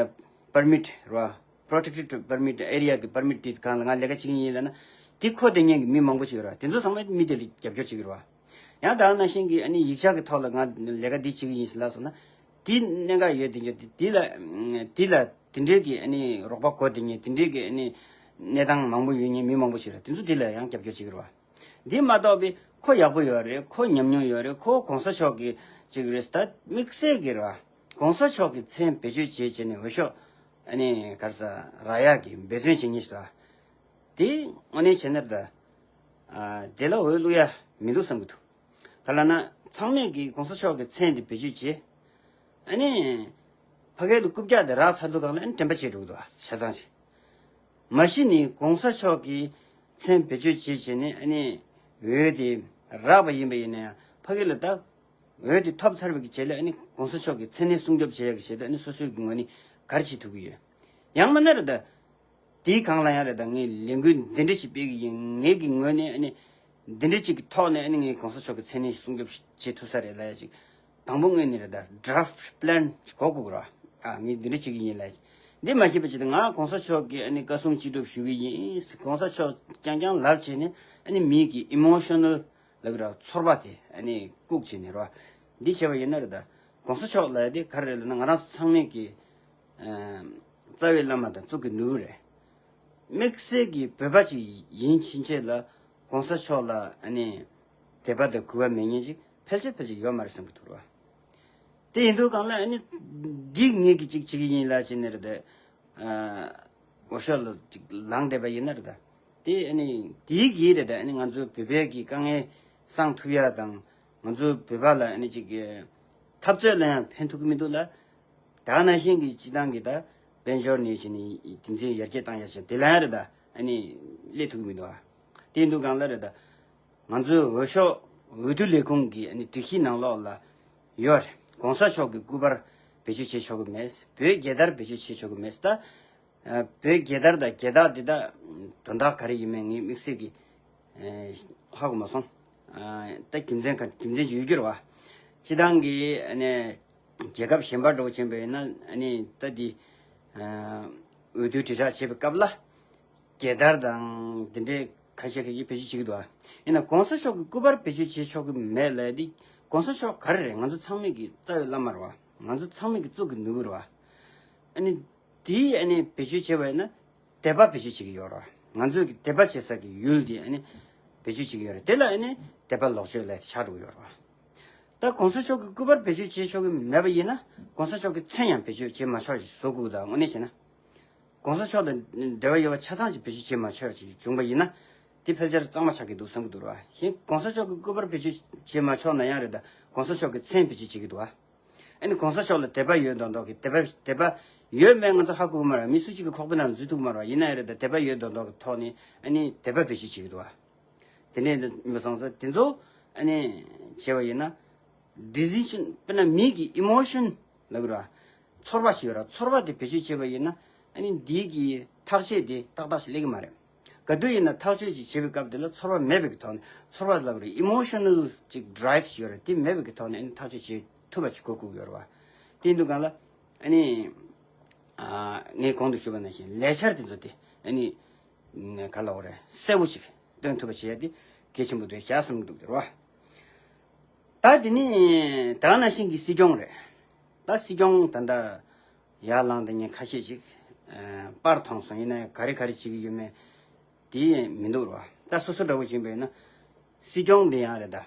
པར་མིཊ་རེད་བ། པྲོ་ཊེག་ཊེཌ་པར་མིཊ་ཨེ་རི་ཡ་གི་པར་མིཊ་དེ་སྒང་ལ་ང་ལས་ཀ་བྱེད་ཀྱི་ཡིན་ལབ་ན། དེ་ཁོ་དེ་ཉན་གི་མི་མང་པོ་ཞིག་ཡོད་རེད་བ། དེ་ཚོ་ཚང་མས་མི་དེ་ལ་རྒྱབ་སྐྱོར་བྱེད་ཀྱི་རེད་བ། ཡང་ད་ནང་བཞིན་གྱི་ཨ་ནི་ཡིག་ཆ་གི་ཐོག་ལ་ང་ལས་ཀ་འདི་བྱེད་ཀྱི་ཡིན་ཟེར་ལབ་སོང་ན། དེ་གནད་འགག་ཡོད་དེ་འདྲ་དེ་ལ་དེ་ལ་དེ་འདྲའི་གི་ཨ་ནི་རོགས་པ་དགོས་དེ་ཉན། དེ་འདྲའི་གི་ཨ་ནི་གནས་སྟངས་མང་པོ་ཡོད་ཉན་མི་མང་པོ་ཞིག་རེད། དེ་ཚོ་དེ་ལ་ཡང་རྒྱབ་སྐྱོར་བྱེད་ཀྱི་རེད་བ། འདི་མ་གཏོགས་པའི་ཁོ་ཡག་པོ་ཡོད་རེད། ཁོ་ཉམས་མྱོང་ཡོད་རེད། ཁོ་གོང་ས་མཆོག་གི་ཅིག་རེད་ཟེར། ད་དམིགས་བསལ་གྱི་རེད་བ། གོང་ས་མཆོག་གི་མཚན་བེད་སྤྱོད་བྱས་བྱས་ནས་འོས་ཤོག་ཨ་ནི་ག་རེ་ཟེར་རག་ཡག་གི་འབད་བརྩོན་བྱེད་མཁན་ཞིག་རེད་བ། དེ་དངོས་གནས་བྱས་ན་རེད་ད། ཨ་དེ་ལ་འོས་བླུག་ཡ་མི་འདུག་བསམ་གྱི་འདུག་ག་ལབ་ན་ཚང་མས་ཀྱིས་གོང་ས་མཆོག་གི་མཚན་དེ་བེད་སྤྱོད་བྱས། ཨ་ནི་ཕ་གིར་རྐུབ་བཀྱག་དེ་རག་ཚར་དུས་སྒང་ལ་ཨ་ནི་དྲན་པ་བརྗེད་འགྲོ་གི་འདུག་ཆ་ཚང་ཞིག་མ་གཞི་ནས་གོང་ས་མཆོག་གི་མཚན་བེད་སྤྱོད་བྱས་བྱས་ནས་ཨ་ནི་འོས་དེ་རག་པ་ཡིན་པ་ཡིན་ན་ཡང་། ཕ་གི་ལ་ད་འོས་དེ་ཐོབ་ཚར་བའི་གི་རྗེས་ལ་ཨ་ནི་གོང་ས་མཆོག་གི་མཚན་གནས་སྲུང་སྐྱོབ་བྱེད་ཡག་གི་ཆེད་དུ་ཨ་ནི་སོ་སོའི་གི་ངོས་ནས་ག་རེ་བྱེད་ཐུབ་ཀྱི་ཡོད། ཡང་མིན་ན་རེད་ད། དེའི་སྒང་ལ་ཡང་རེད་ད། ངས་ལས་འགུལ་འདི་འདྲ་ཞིག་སྤེལ་གི་ཡིན། ངེད་ཀྱི་ངོས་ནས་ཨ་ནི་འདི་འདྲ་ཅིག་གི་ཐོག་ནས་ཨ་ནི་ངས་གོང་ས་མཆོག་གི་མཚན་གནས་སྲུང་སྐྱོབ་བྱེད་ཐུབ་ས་རེད་ལབ་ཡ་ཅིག་དང་པོ་ངོས་ནས་རེད་ད། ཌ་རབ་ཊི་པི་ལན་ཅིག་གོ་དགོས་ཀྱི་རེད་བ། ཨ་ངས་འདི་འདྲ་བྱེད་ཀྱི་ཡིན་ལབ་ཡ་ཅིག་འདི་མ་ཤེས་པ་ཅིག་ད། ང་གོང་ས་མཆོག་གི་ཨ་ནི་བཀའ་གསུང་ཅི་སྒྲུབ་ཞུ་གི་ཡིན། གོང་ས་མཆོག་རྐྱང་རྐྱང་ལབ་བྱས་ནས་ཨ་ནི་མིའི་གི་ཨི་མོ་ཤོ་ནལ་ལབ་ཀྱི་རེད་བ། ཚོར་བ་དེ་ཨ་ནི་བཀུག་བྱས་ནས་རེད་བ། འདི་བྱས་པ་ཡིན་ན་རེད་ད། གོང་ས་མཆོག་ལབ་ཡ་དེ་ག་རེ་རེད་ལབ་ན། ང་རང་ཚོ་ཚང་མས་ཀྱི་ཨ་རྩ་བའི་བླ་མ་དང་གཙུག་གི་ནོར་བུ་རེད། དམིགས་བསལ་གྱི་བོད་པ་ཅིག་ཡིན་ཕྱིན་ཆད་ལ་གོང་ས་མཆོག་ལ་ཨ་ནི་དད་པ་དང་གུས་པ་མེད་མཁན་ཅིག་ཕལ་ཆེར་ཕལ་ཆེར་ཡོད་མ་རེད་བསམ་གྱི་འདུག་ར། དེ་ཡིན་དུས་སྒང་ལ་ཨ་ནི་འདི་ངེད་ཀྱིས་ཅིག་བྱེད་ཀྱི་ཡིན་ལབ་བྱས་ནས་རེད་དེ། ཨ་འོས་ཤོག་ལ་ཅིག་ལངས་བསྡད་པ་ཡིན་ན་རེད་ད། དེ་ཨ་ནི་དེའི་གི་རེད་ད། ཨ་ནི་ང་ཚོ་བོད་པའི་གི་དཀའ་ངལ་སེལ་ཐུབ་ཡ་དང་། ང་ཚོ་བོད་པ་ལ་ཨ་ནི་ཅིག་འཐབ་རྩོད་ལ་ཡང་ཕན་ཐོགས་ཀྱི་མི་འདུག་ལ། ད་ག་ནང་བཞིན་གྱི་སྤྱི་བཏང་གི་ད་དཔལ་འབྱོར་ནས་བྱས་ནས་དེ་ཚོའི་ཡར་རྒྱས་བཏང་ཡ་བྱས་དེ་ལ་ཡང་རེད་ད། ཨ་ནི་སླེབས་ཐུབ་ཀྱི་མི་འདུག་ཨ། དེ་ཡིན་དུས་སྒང་ལ་རེད་ད། ང་ཚོའི་འོས་ཤོག་འོས་བསྡུ་ལས་ཁུངས་ཀྱི་ཨ་ནི་སྒྲིག་གཞི་ནང་ལོགས་ལ་ཡོད་རེད། གོང་ས་མཆོག་གི་སྐུ་པར་བེད་སྤྱོད་བྱེད་ཆོག་གི་མེད། བོད་རྒྱལ་དར་བེད་སྤྱོད་བྱེད་ཆོག་གི་མེད། ད་ཨ་བོད་རྒྱལ་དར་དང་རྒྱལ་རྟགས་འདི་དག་དོན་དག་ག་རེ་ཡིན་མིན་ངས་དམིགས་བསལ་གྱི་ཨ་ཧ་གོ་མ་སོང་། ཨ་ད་རྒྱུ་མཚན་ག་རྒྱུ་མཚན་ཅིག་ཡོད་རྒྱུ་རེད་བ། སྤྱི་བཏང་གི་ཨ་ནི་རྒྱལ་ཁབ་གཞན་པ་འདྲ་བོ་ཕྱིན་པ་ཡིན་ན། ཨ་ནི་ད་འདི་ཨ་འོས་བསྡུ་དྲིལ་བསྒྲགས་བྱེད་པའི་སྐབས་ལ་རྒྱལ་དར་དང་འདི་འདྲའི་ཁ་ཤས་ཁ་ཤས་བེད་སྤྱོད་བྱེད་ཀྱི་འདུག་བ། ཡིན་ན་གོང་ས་མཆོག་གི་སྐུ་པར་བེད་སྤྱོད་བྱེད་ཆོག་གི་མེད་ལབ་ཡ་འདི། གོང་ས་མཆོག་ག་རེ་རེད། ང་ཚོ་ཚང་མས་ཀྱི་རྩ་བའི་བླ་མ་རེད་བ། ང་ཚོ་ཚང་མས་ཀྱི་གཙུག་གི་ནོར་བུ་རེད་བ། ཨ་ནི་དེའི་ཨ་ནི་བེད་སྤྱོད་བྱས་པ་ཡིན་ན་དད་པ་བེད་སྤྱོད་བྱེད་ཀྱི་ཡོད་རེད་བ། ང་ཚོས་ཀྱི་དད་པ་བྱེད་ས་ཀྱི་ཡུལ་དེ་ཨ་ནི་བེད་སྤྱོད་བྱེད་ཀྱི་ཡོད་རེད། དེ་ལ་ཨ་ནི་དད་པ་ལོག་སྤྱོད་ལབ་ཆགས་འགྲོ་གི་ཡོད་རེད་བ། ད་གོང་ས་མཆོག་གི་སྐུ་པར་བེད་སྤྱོད་བྱེད་ཆོག་གི་མེད་པ་ཡིན་ན། གོང་ས་མཆོག་གི་མཚན་ཡང་བེད་སྤྱོད་བྱེད་མ་ཆོག་ཅིག་བཟོ་དགོས་ད། དངོས་གནས་བྱས་ན། གོང་ས་མཆོག་དང་འབྲེལ་བ་ཡོད་པ་ཆ་ཚང་ཅིག་བེད་སྤྱོད་བྱེད་མ་ཆོག་ཅིག་བྱུང་པ་ཡིན་ན། དེ་ཕལ་ཆེར་གཙང་མ་ཆགས་ཀྱི་འདུག་བསམ་གྱི་འདུག་ར། གཞན་གོང་ས་མཆོག་གི་སྐུ་པར་བེད་སྤྱོད་བྱེད་མ་ཆོག་ན་ཡང་རེད་ད། གོང་ས་མཆོག་གི་མཚན་བེད་སྤྱོད་བྱེད་ཀྱི་འདུག་བ། ཨ་ནི་གོང་ས་མཆོག་ལ་དད་པ་ཡོད་མདོག་མདོག་གི། དད་པ་དད་པ་ཡོད་མེད་ང་ཚོ་ཧ་གོ་གི་མ་རེད། མི་སུ་གཅིག་གི་ཁོག་པའི་ནང་འཛུལ་ཐུབ་ཀྱི་མ་རེད་བ། ཡིན་ན་ཡང་རེད་ད། དད་པ་ཡོད་མདོག་མདོག་གི་ཐོག་ནས་ཨ་ནི་དད་པ་བེད་སྤྱོད་བྱེད་ཀྱི་འདུག་བ། དེ་ནས་མི་སོང་ས་དེ་ཚོ་ཨ་ནི་བྱས་པ་ཡིན་ན། ཌི་སི་ཤན། དཔེར་ན་མི་གི་ཨི་མོ་ཤན་ལབ་ཀྱི་རེད་བ། ཚོར་བ་ཞིག་ཡོད་ར། ཚོར་བ་དེ་བེད་སྤྱོད་བྱས་པ་ཡིན་ན་ཨ་ནི་འདི་གི་ཐག་གཅོད་དེ་ཏག་ཏག་ཞིག་སླེབས་ཀྱི་མ་རེད། ག་དུས་ཡིན་ན་ཐག་གཅོད་ཅིག་བྱེད་པའི་སྐབས་དེ་ལ་ཚོར་བ་མེད་པའི་གི་ཐོག་ནས། ཚོར་བ་ལབ་ཀྱི་རེད། ཨི་མོ་ཤ་ནལ་ཅིག་ཌི་རའིབ་ཞིག་ཡོད་ར། དེ་མེད་པའི་གི་ཐོག་ནས་ཨ་ནི་ཐག་གཅོད་བྱེད་ཐུབ་པ་ཅིག་དགོས་དགོས་ཀྱི་ཡོད་རེད་བ། དེ་ཡིན་དུས་སྒང་ལ་ཨ་ནི་ཨ་ངས་གོང་དུ་ཞུས་པ་ནང་བཞིན་ལས་འཆར་དེ་ཚོ་དེ་ཨ་ནི་ག་ལབ་དགོས་རེད། གསལ་པོ་ཅིག་སྟོན་ཐུབ་པ་བྱེད་ཡ་དེ་གལ་ཆེན་པོ་རེད་ཤག་བསམ་གྱི་འདུག་དེ་རེད་བ། ད་དེ་ནི་ད་ག་ནང་བཞིན་གྱི་སྲིད་སྐྱོང་རེད། ད་སྲིད་སྐྱོང་ད་ལྟ་ཡར་ལངས་བསྡད་མཁན་ཁ་ཤས་ཅིག་ཨ་པར་མཐོང་སོང་། ཡིན་ན་ཡང་ག་རེ་ག་རེ་བྱེད་ཀྱི་ཡོད་མེད་དེ་མི་འདུག་ར། ད་སོ་སོ་འདྲ་བོ་ཅིག་ཡིན་པ་ཡིན་ན། སྲིད་སྐྱོང་འདི་ཡང་རེད་ད།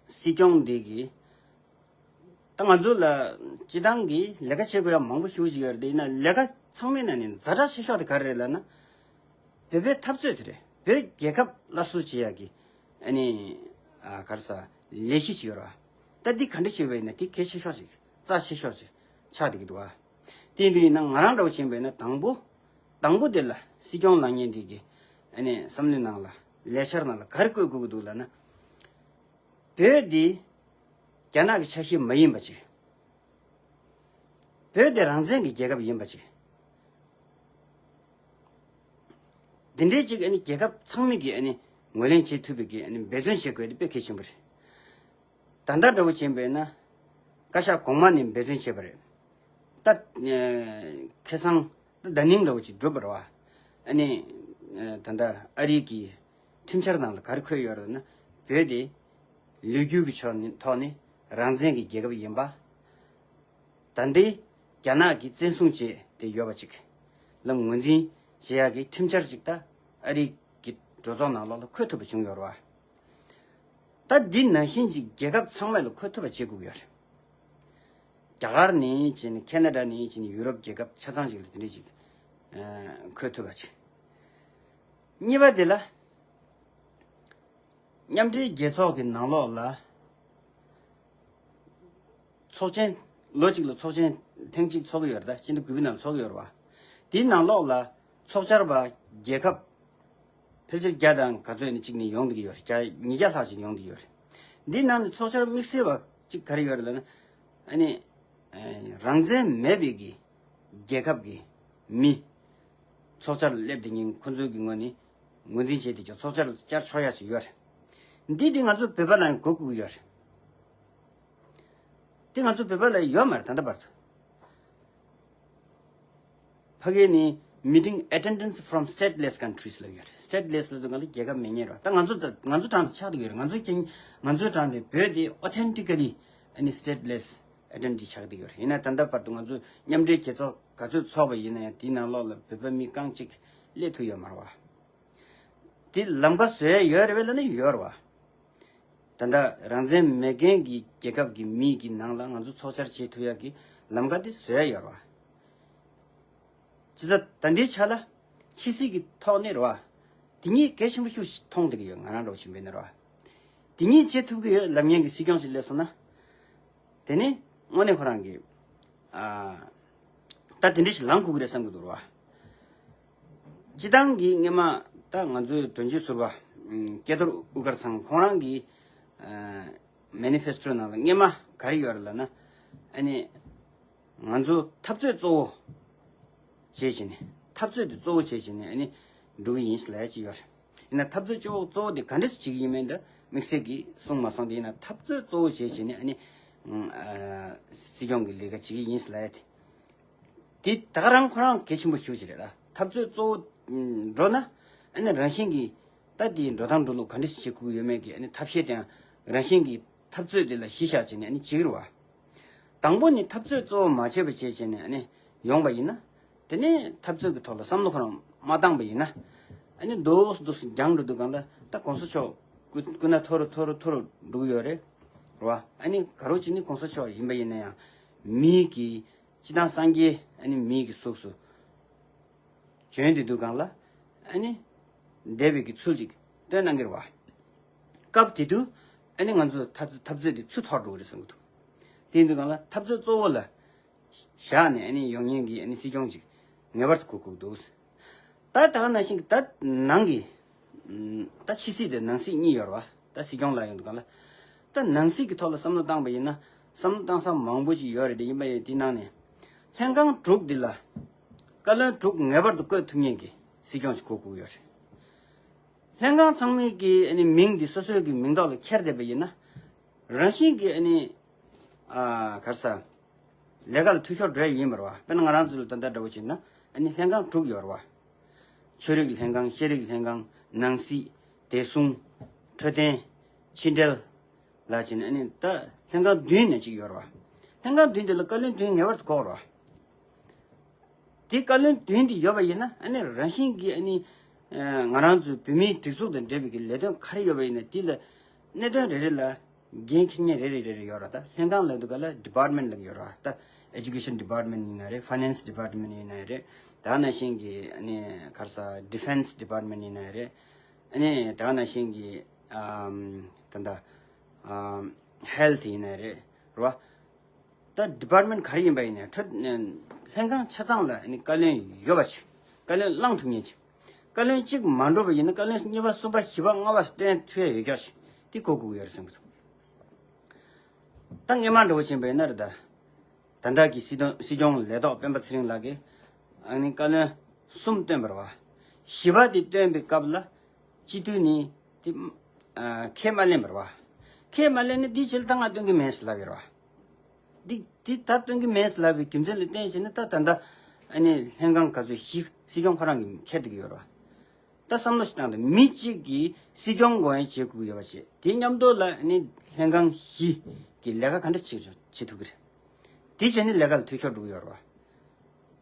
སྲིད་སྐྱོང་འདི་གི་ད་ང་ཚོ་ལ་སྤྱི་བཏང་གི་ལས་ཀ་བྱེད་དགོས་ཡ་མང་པོ་ཞེ་པོ་ཅིག་ཡོད་རེད་དེ། ཡིན་ན་ལས་ཀ་ཚང་མའི་ནང་ནས་ཛ་དྲག་ཆེ་ཤོས་དེ་ག་རེ་རེད་ལབ་ན། བོད་པའི་འཐབ་རྩོད་དེ་རེད། བོད་རྒྱལ་ཁབ་སླར་གསོ་བྱེད་ཡ་གི་ཨ་ནི་ཨ་ག་རེ་ཟ་ལས་གཞི་ཞིག་ཡོད་རེད་བ། ད་འདི་ག་འདྲ་བྱེད་པ་ཡིན་ན་འདི་གལ་ཆེ་ཤོས་ཅིག་རྩ་ཆེ་ཤོས་ཅིག་ཆགས་བསྡད་ཀྱི་འདུག་བ། དེ་འདྲ་ཡིན་ན་ང་རང་འདྲ་བོ་བྱས་པ་ཡིན་ན་དང་པོ། དང་པོ་དེ་ལ་སྲིད་སྐྱོང་ལངས་མཁན་དེ་གི་ཨ་ནི་བསམ་བློའི་ནང་ལ་ལས་འཆར་ནང་ལ་ག་རེ་བཀོད་དགོས་ཀྱི་འདུག་ལབ་ན། བོད་འདི་རྒྱ་ནག་གི་ཆ་ཤས་མ་ཡིན་པ་ཅིག་བོད་དེ་རང་བཙན་གྱི་རྒྱལ་ཁབ་ཡིན་པ་ཅིག་འདི་འདྲའི་ཅིག་ཨ་ནི་རྒྱལ་ཁབ་ཚང་མས་ཀྱི་ཨ་ནི་ངོས་ལེན་བྱེད་ཐུབ་པའི་གི་ཨ་ནི་འབད་བརྩོན་བྱེད་དགོས་དེ་དཔེ་གལ་ཆེན་པོ་རེད། ད་ལྟ་འདྲ་བོ་བྱས་པས་ན། བཀའ་ཤག་གོང་མ་ནས་འབད་བརྩོན་བྱས་པ་རེད། ད་ཁ་སང་ད་ཟླ་ནིང་འདྲ་བོ་ཅིག་བསྒྲུབས་པ་རེད་བ། ཨ་ནི་ད་ལྟ་ཨ་རིའི་གི་ཁྲིམས་འཆར་ནང་ལ་ག་རེ་འཁོད་ཡོད་རེད་ན། བོད་དེ་ལོ་རྒྱུས་ཀྱི་ཕྱོགས་ནས་ཐོག་ནས་རང་བཙན་གྱི་རྒྱལ་ཁབ་ཡིན་པ། ད་ལྟའི་རྒྱ་ནག་གིས་བཙན་བཟུང་བྱས་ཏེ་ཡོད་པ་ཅིག་ལ་ངོས་འཛིན་བྱེད་ཡག་གི་ཁྲིམས་འཆར་ཅིག་ད་ཨ་རི་གི་གྲོས་ཚོགས་ནང་ལོགས་ལ་འཁོད་ཐུབ་པ་བྱུང་ཡོད་རེད་བ། ད་འདི་ནང་བཞིན་ཅིག་རྒྱལ་ཁབ་ཚང་མ་ལ་འཁོད་ཐུབ་པ་བྱེད་དགོས་ཀྱི་ཡོད་རེད། རྒྱ་གར་ནས་བྱས་ནས་ཁེ་ན་ཌ་ནས་བྱས་ནས་ཡུ་རོབ་རྒྱལ་ཁབ་ཆ་ཚང་ཅིག་ལ་དེ་འདྲ་ཅིག་ཨ་འཁོད་ཐུབ་པ་ཅིག་གཉིས་པ་དེ་ལ། མཉམ་འབྲེལ་རྒྱལ་ཚོགས་ཀྱི་ནང་ལོགས་ལ་ཚོགས་ཆེན། ལོ་གཅིག་ལ་ཚོགས་ཆེན་ཐེངས་གཅིག་ཚོགས་ཀྱི་ཡོད་རེད་ད། སྤྱི་ཟླ་དགུ་པའི་ནང་ཚོགས་ཀྱི་ཡོད་རེད་བ། དེའི་ནང་ལོགས་ལ་ཚོགས་བཅར་བ་རྒྱལ་ཁབ་ཕལ་ཆེར་བརྒྱ་དང་ག་ཚོད་ནས་གཅིག་ནས་ཡོང་བསྡད་ཀྱི་ཡོད་རེད། བརྒྱ་ཉིས་བརྒྱ་ལྷག་ཅིག་ཡོང་བསྡད་ཀྱི་ཡོད་རེད། འདིའི་ནང་ནས་ཚོགས་བཅར་དམིགས་བསལ་བ་གཅིག་ག་རེ་ཡོད་རེད་ལབ་ན། ཨ་ནི་རང་བཙན་མེད་པའི་གི་རྒྱལ་ཁབ་ཀྱི་མི་ཚོགས་བཅར་སླེབས་དེ་ཉིན་ཁོ་ཚོའི་གི་ངོས་ནས་ངོས་འཛིན་བྱས་ཏེ་ཀྱང་ཚོགས་བཅར་བཅར་ཆོག་ཡ་ཅིག་ཡོད་རེད། འདི་འདི་ང་ཚོ་བོད་པ་ལ་ཡང་གོ་དགོས་ཀྱི་ཡོད་རེད། འདི་ང་ཚོ་བོད་པ་ལ་ཡོད་མ་རེད་ད་ལྟ་བར་དུ། ཕ་གི་ནི་meeting attendance from stateless countries ལབ་ཡོད་རེད། སི་ཊེ་ཊི་ལེ་སི་ལབ་དུས་ང་ལ་རྒྱལ་ཁབ་མེད་མཁན་རེད་བ། ད་ང་ཚོ་ད་ང་ཚོ་གྲངས་དེ་ཆགས་བསྡད་ཡོད་རེད། ང་ཚོ་ཀྱང་ང་ཚོའི་གྲངས་དེ་བོད་དེ་authentically ཨ་ནི་སི་ཊེ་ཊི་ལེ་སི་ཨའི་ཌེན་ཊི་ཊི་ཆགས་བསྡད་ཡོད་རེད། ཡིན་ན་ད་ལྟ་བར་དུ་ང་ཚོ་མཉམ་འབྲེལ་རྒྱལ་ཚོགས་ག་ཚོད་ཚོགས་པ་ཡིན་ན་ཡང་དེའི་ནང་ལོགས་ལ་བོད་པ་མི་རྐང་གཅིག་སླེབས་ཐུབ་ཡོད་མ་རེད་བ། དེ་ལམ་ཁ་བཟོ་ཡ་ཡོད་རེད་བས་ལབ་ན་ཡོད་རེད་བ། ད་ལྟ་རང་བཙན་མེད་མཁན་གྱི་རྒྱལ་ཁབ་ཀྱི་མི་གི་ནང་ལ་ང་ཚོ་ཚོགས་བཅར་བྱེད་ཐུབ་ཡ་གི་ལམ་ཁ་དེ་བཟོ་ཡ་ཡོད་རེད་བ། བྱས་ཙང་ད་ལྟའི་ཆ་ལ་ཕྱི་སྲིད་ཀྱི་ཐོག་ནས་རེད་བ། དེ་གཉིས་གལ་ཆེན་པོ་ཤུགས་ཤིག་མཐོང་བསྡད་ཀྱི་ཡོད། ང་རང་འདྲ་བོ་བྱས་པ་ཡིན་ན་རེད་བ། དེ་གཉིས་བྱེད་ཐུབ་ཀྱི་ཡོད་ལབ་མཁན་གྱི་སྲིད་སྐྱོང་ཞིག་སླེབས་སོང་ན། དེ་ནི་དངོས་གནས་ཁོ་རང་གི་ཨ་ད་དེ་འདྲ་ཞིག་ལངས་དགོས་ཀྱི་རེད་བསམ་གྱི་འདུག་རེད་བ། སྤྱི་བཏང་གི་སྔོན་མ་ད་ང་ཚོའི་དོན་གཅོད་ཟུར་པ་ཨམ་སྐལ་རྡོར་དབུ་དཀར་ཚང་ཁོང་རང་གི་ཨ་མེ་ནི་ཕེ་སི་ཊོ་ནང་ལ་སྔོན་མ་ག་རེ་ཡོད་རེད་ལབ་ན། ཨ་ནི། ང་ཚོ་འཐབ་རྩོད་གཙོ་བོ་བྱེད་བྱས་ནས། འཐབ་རྩོད་དེ་གཙོ་བོ་བྱེད་བྱས་ནས་ཨ་ནི་འགྲོ་གི་ཡིན་ལབ་ཡ་ཅིག་ཡོད་རེད། ཡིན་ན་འཐབ་རྩོད་གཙོ་བོ་གཙོ་བོ་དེ་ག་འདྲས་བྱེད་ཀྱི་ཡིན་མིན་འདི་དམིགས་བསལ་གྱིས་གསུངས་མ་སོང་། དེ་ཡིན་ན་འཐབ་རྩོད་གཙོ་བོ་བྱེད་བྱས་ནས་ཨ་ནི་ཨ་སྲིད་སྐྱོང་གི་ལས་ཀ་བྱེད་ཀྱི་ཡིན་ལབ་ཡ་དེ། དེ་ད་ག་རང་ཁོ་རང་གལ་ཆེན་པོ་ཞེ་པོ་ཅིག་རེད་ལ། འཐབ་རྩོད་གཙོ་བོ་འགྲོ་ན་ཨ་ནི་རང་བཞིན་གྱིས་ད་དེའི་འགྲོ་སྟངས་འགྲོ་ལུགས་ག་འདྲས་བྱེད་དགོས་ཀྱི་ཡོད་མེད་ཀྱི་ཨ་ནི་ཐབས་ཤེས་དེའང་རང་བཞིན་གྱིས་འཐབ་རྩོད་དེ་ལ་གཞི་བཞག་བྱས་ནས་ཨ་ནི་བྱེད་ཀྱི་རེད་བ། དང་པོ་ནི་འཐབ་རྩོད་གཙོ་བོ་མ་བྱས་པ་བྱས་བྱས་ནས་ཨ་ནི་ཡོང་པ་ཡིན་ན། དེ་ནས་འཐབ་རྩོད་ཀྱི་ཐོག་ལ་བསམ་བློ་ཁོ་རང་མ་བཏང་པ་ཡིན་ན། ཨ་ནི་རྡོག་རྡོག་རྒྱང་འགྲོ་དུས་སྒང་ལ་ད་གོང་ས་མཆོག་སྐུ་སྐུ་ན་མཐོ་རུ་མཐོ་རུ་མཐོ་རུ་འགྲོ་གི་ཡོད་རེད། རེད་བ། ཨ་ནི་ག་རོ་ཅིག་ནི་གོང་ས་མཆོག་ཡིན་པ་ཡིན་ན་ཡང་མིའི་གི་སྤྱི་བཏང་སངས་རྒྱས་ཨ་ནི་མིའི་གི་གཟུགས་སུ་བྱོན་དེ་དུས་སྒང་ལ་ཨ་ནི་འདས་པའི་གི་ཚུལ་ཅིག་སྟོན་གནང་གི་རེད་བ། སྐབས་དེ་དུས་ཨ་ནི་ང་ཚོ་འཐབ་འཐབ་རྩོད་དེ་ཚུར་འཐོར་འགྲོ་གི་རེད་བསམ་གི་འདུག་དེ་ཡིན་དུས་སྒང་ལ་འཐབ་རྩོད་གཙོ་བོ་ལ་བཞག་ནས་ཨ་ནི་ཡོང་མཁན་གྱི་ཨ་ནི་སྲིད་སྐྱོང་ཅིག་ངེས་པར་དུ་དགོས་ཀྱི་འདུག་ད་ད་ག་ནང་བཞིན་གྱི་ད་ནང་གི་ད་ཕྱི་སྲིད་དེ་ནང་སྲིད་གཉིས་ཡོད་རེད་བ། ད་སྲིད་སྐྱོང་ལ་ཡོང་དུས་སྒང་ལ་ད་ནང་སྲིད་ཀྱི་ཐོག་ལ་བསམ་བློ་བཏང་པ་ཡིན་ན་བསམ་བློ་བཏང་ས་མང་པོ་ཞིག་ཡོད་རེད། དེ་ཡིན་པ་ཡིན་དེ་ནང་ནས་ལྷན་ཁང་དྲུག་འདི་ལ་བཀའ་བློན་དྲུག་ངེས་པར་དུ་བསྐོ་ཐུབ་མཁན་གྱི་སྲིད་སྐྱོང་ཞིག་དགོས་ཀྱི་ཡོད་རེད། ལྷན་ཁང་ཚང་མའི་གི་ཨ་ནི་མིང་འདི་སོ་སོའི་གི་མིང་ཐོག་ལ་འཁྱེར་བསྡད་པ་ཡིན་ན། རང་བཞིན་གི་ཨ་ནི་ཨ་ག་རེ་ཟ། ལས་ཀ་ལ་འཐུས་ཤོར་འགྲོ་ཡ་ཡིན་པ་རེད་བ། དཔེར་ན་ང་རང་ཚོ་ལ་ད་ལྟ་འདྲ་བོ་བྱས་ན་ཨ་ནི་ལྷན་ཁང་དྲུག་ཡོད་རེད་བ། ཆོས་རིག་ལྷན་ཁང་། ཤེས་རིག་ལྷན་ཁང་། ནང་སྲིད། བདེ་སྲུང་། འཕྲོད་བསྟེན། ཕྱི་འབྲེལ། ལ་བྱས་ནས་ཨ་ནི་ད་ལྷན་ཁང་བདུན་ནས་གཅིག་ཡོད་རེད་བ། ལྷན་ཁང་བདུན་དེ་ལ་བཀའ་བློན་བདུན་ངེས་པར་དུ་དགོས་རེད་བ། དེ་བཀའ་བློན་བདུན་དེ་ཡོད་པ་ཡིན་ན་ཨ་ནི་རང་བཞིན་གྱིས་ཨ་ནི་ ང་རང་ཚོའི་བོད་མིའི་སྒྲིག་འཛུགས་དང་འབྲེལ་བའི་གི་ལས་དོན་ག་རེ་ཡོད་པ་ཡིན་ན། དེ་ལ་གནད་དོན་རེ་རེ་ལ་འགན་འཁྱེར་མཁན་རེ་རེ་རེ་རེ་ཡོད་ར། ད་ལྷན་ཁང་ལབ་དུས་ག་ལ་department་ལབ་ཀྱི་ཡོད་ར། ད་education department་ཡིན་ན་རེད། finance department་ཡིན་ན་རེད། ད་ག་ནང་བཞིན་གྱི་ཨ་ནི་ག་རེ་ཟ། defense department་ཡིན་ན་རེད། ཨ་ནི་ད་ག་ནང་བཞིན་གྱི་ཨམ་ད་ལྟ་ཨམ་health་ཡིན་ན་རེད། རེད་བ། ད་department་ག་རེ་ཡིན་པ་ཡིན་ནའི་ཁྲོད་ལྷན་ཁང་ཆ་ཚང་ལ་ནི་བཀའ་བློན་ཡོད་པ་ཅིག་བཀའ་བློན་བླང་ཐུབ་མཁན་ཅིག་བཀའ་བློན་གཅིག་མ་འགྲོ་བ་ཡིན་ན་བཀའ་བློན་གཉིས་པ་གསུམ་པ་བཞི་པ་ལྔ་པ་སྟོན་ཐུབ་ཡ་ཡོད་ཀྱག་ཅིག་དེ་གོ་དགོས་ཀྱི་ཡོད་རེད་བསམ་གྱི་འདུག་ད་སྔས་མ་འདྲ་བོ་ཕྱིན་པ་ཡིན་ན་རེད། ད་ད་ལྟ་གི་སྲིད་དོན་སྲིད་སྐྱོང་ལས་ཐོག་སྤེན་པ་ཚེ་རིང་ལགས་ཀྱིས་ཨ་ནི་བཀའ་བློན་གསུམ་བཏོན་པ་རེད་བ། བཞི་པ་དེ་བཏོན་པའི་སྐབས་ལ་སྤྱི་འཐུས་ནི་དེ་ཨ་ཁས་མ་ལེན་པ་རེད་བ། ཁས་མ་ལེན་ནི་འདི་ཕྱིར་ད་ང་སྟོན་གྱི་མེད་ཟེར་ལབ་ཡོད་རེད་བ། འདི་འདི་ད་སྟོན་གྱི་མེད་ཟེར་ལབ་པའི་རྒྱུ་མཚན་ལ་བརྟེན་བྱས་ནས་ད་ད་ལྟ་ཨ་ནི་ལྷན་ཁང་ག་ཚོད་བཞི་སྲིད་སྐྱོང་ཁོ་རང་གིས་འཁྱེར་བསྡད་ཀྱི་ཡོད་རེད་བ། ད་བསམ་བློ་ཞིག་བཏང་དང་། མི་གཅིག་གིས་སྲིད་སྐྱོང་འགོ་འོས་བྱེད་དགོས་ཀྱི་ཡོད་པ་བྱས། དེ་མཉམ་དུ་ལ་ཨ་ནི་ལྷན་ཁང་བཞི་གི་ལས་ཀ་ག་འདྲ་བྱེད་བྱེད་ཐུབ་ཀྱི་རེད། དེ་བྱས་ནས་ལས་ཀ་ལ་འཐུས་ཤོར་འགྲོ་གི་ཡོད་རེད་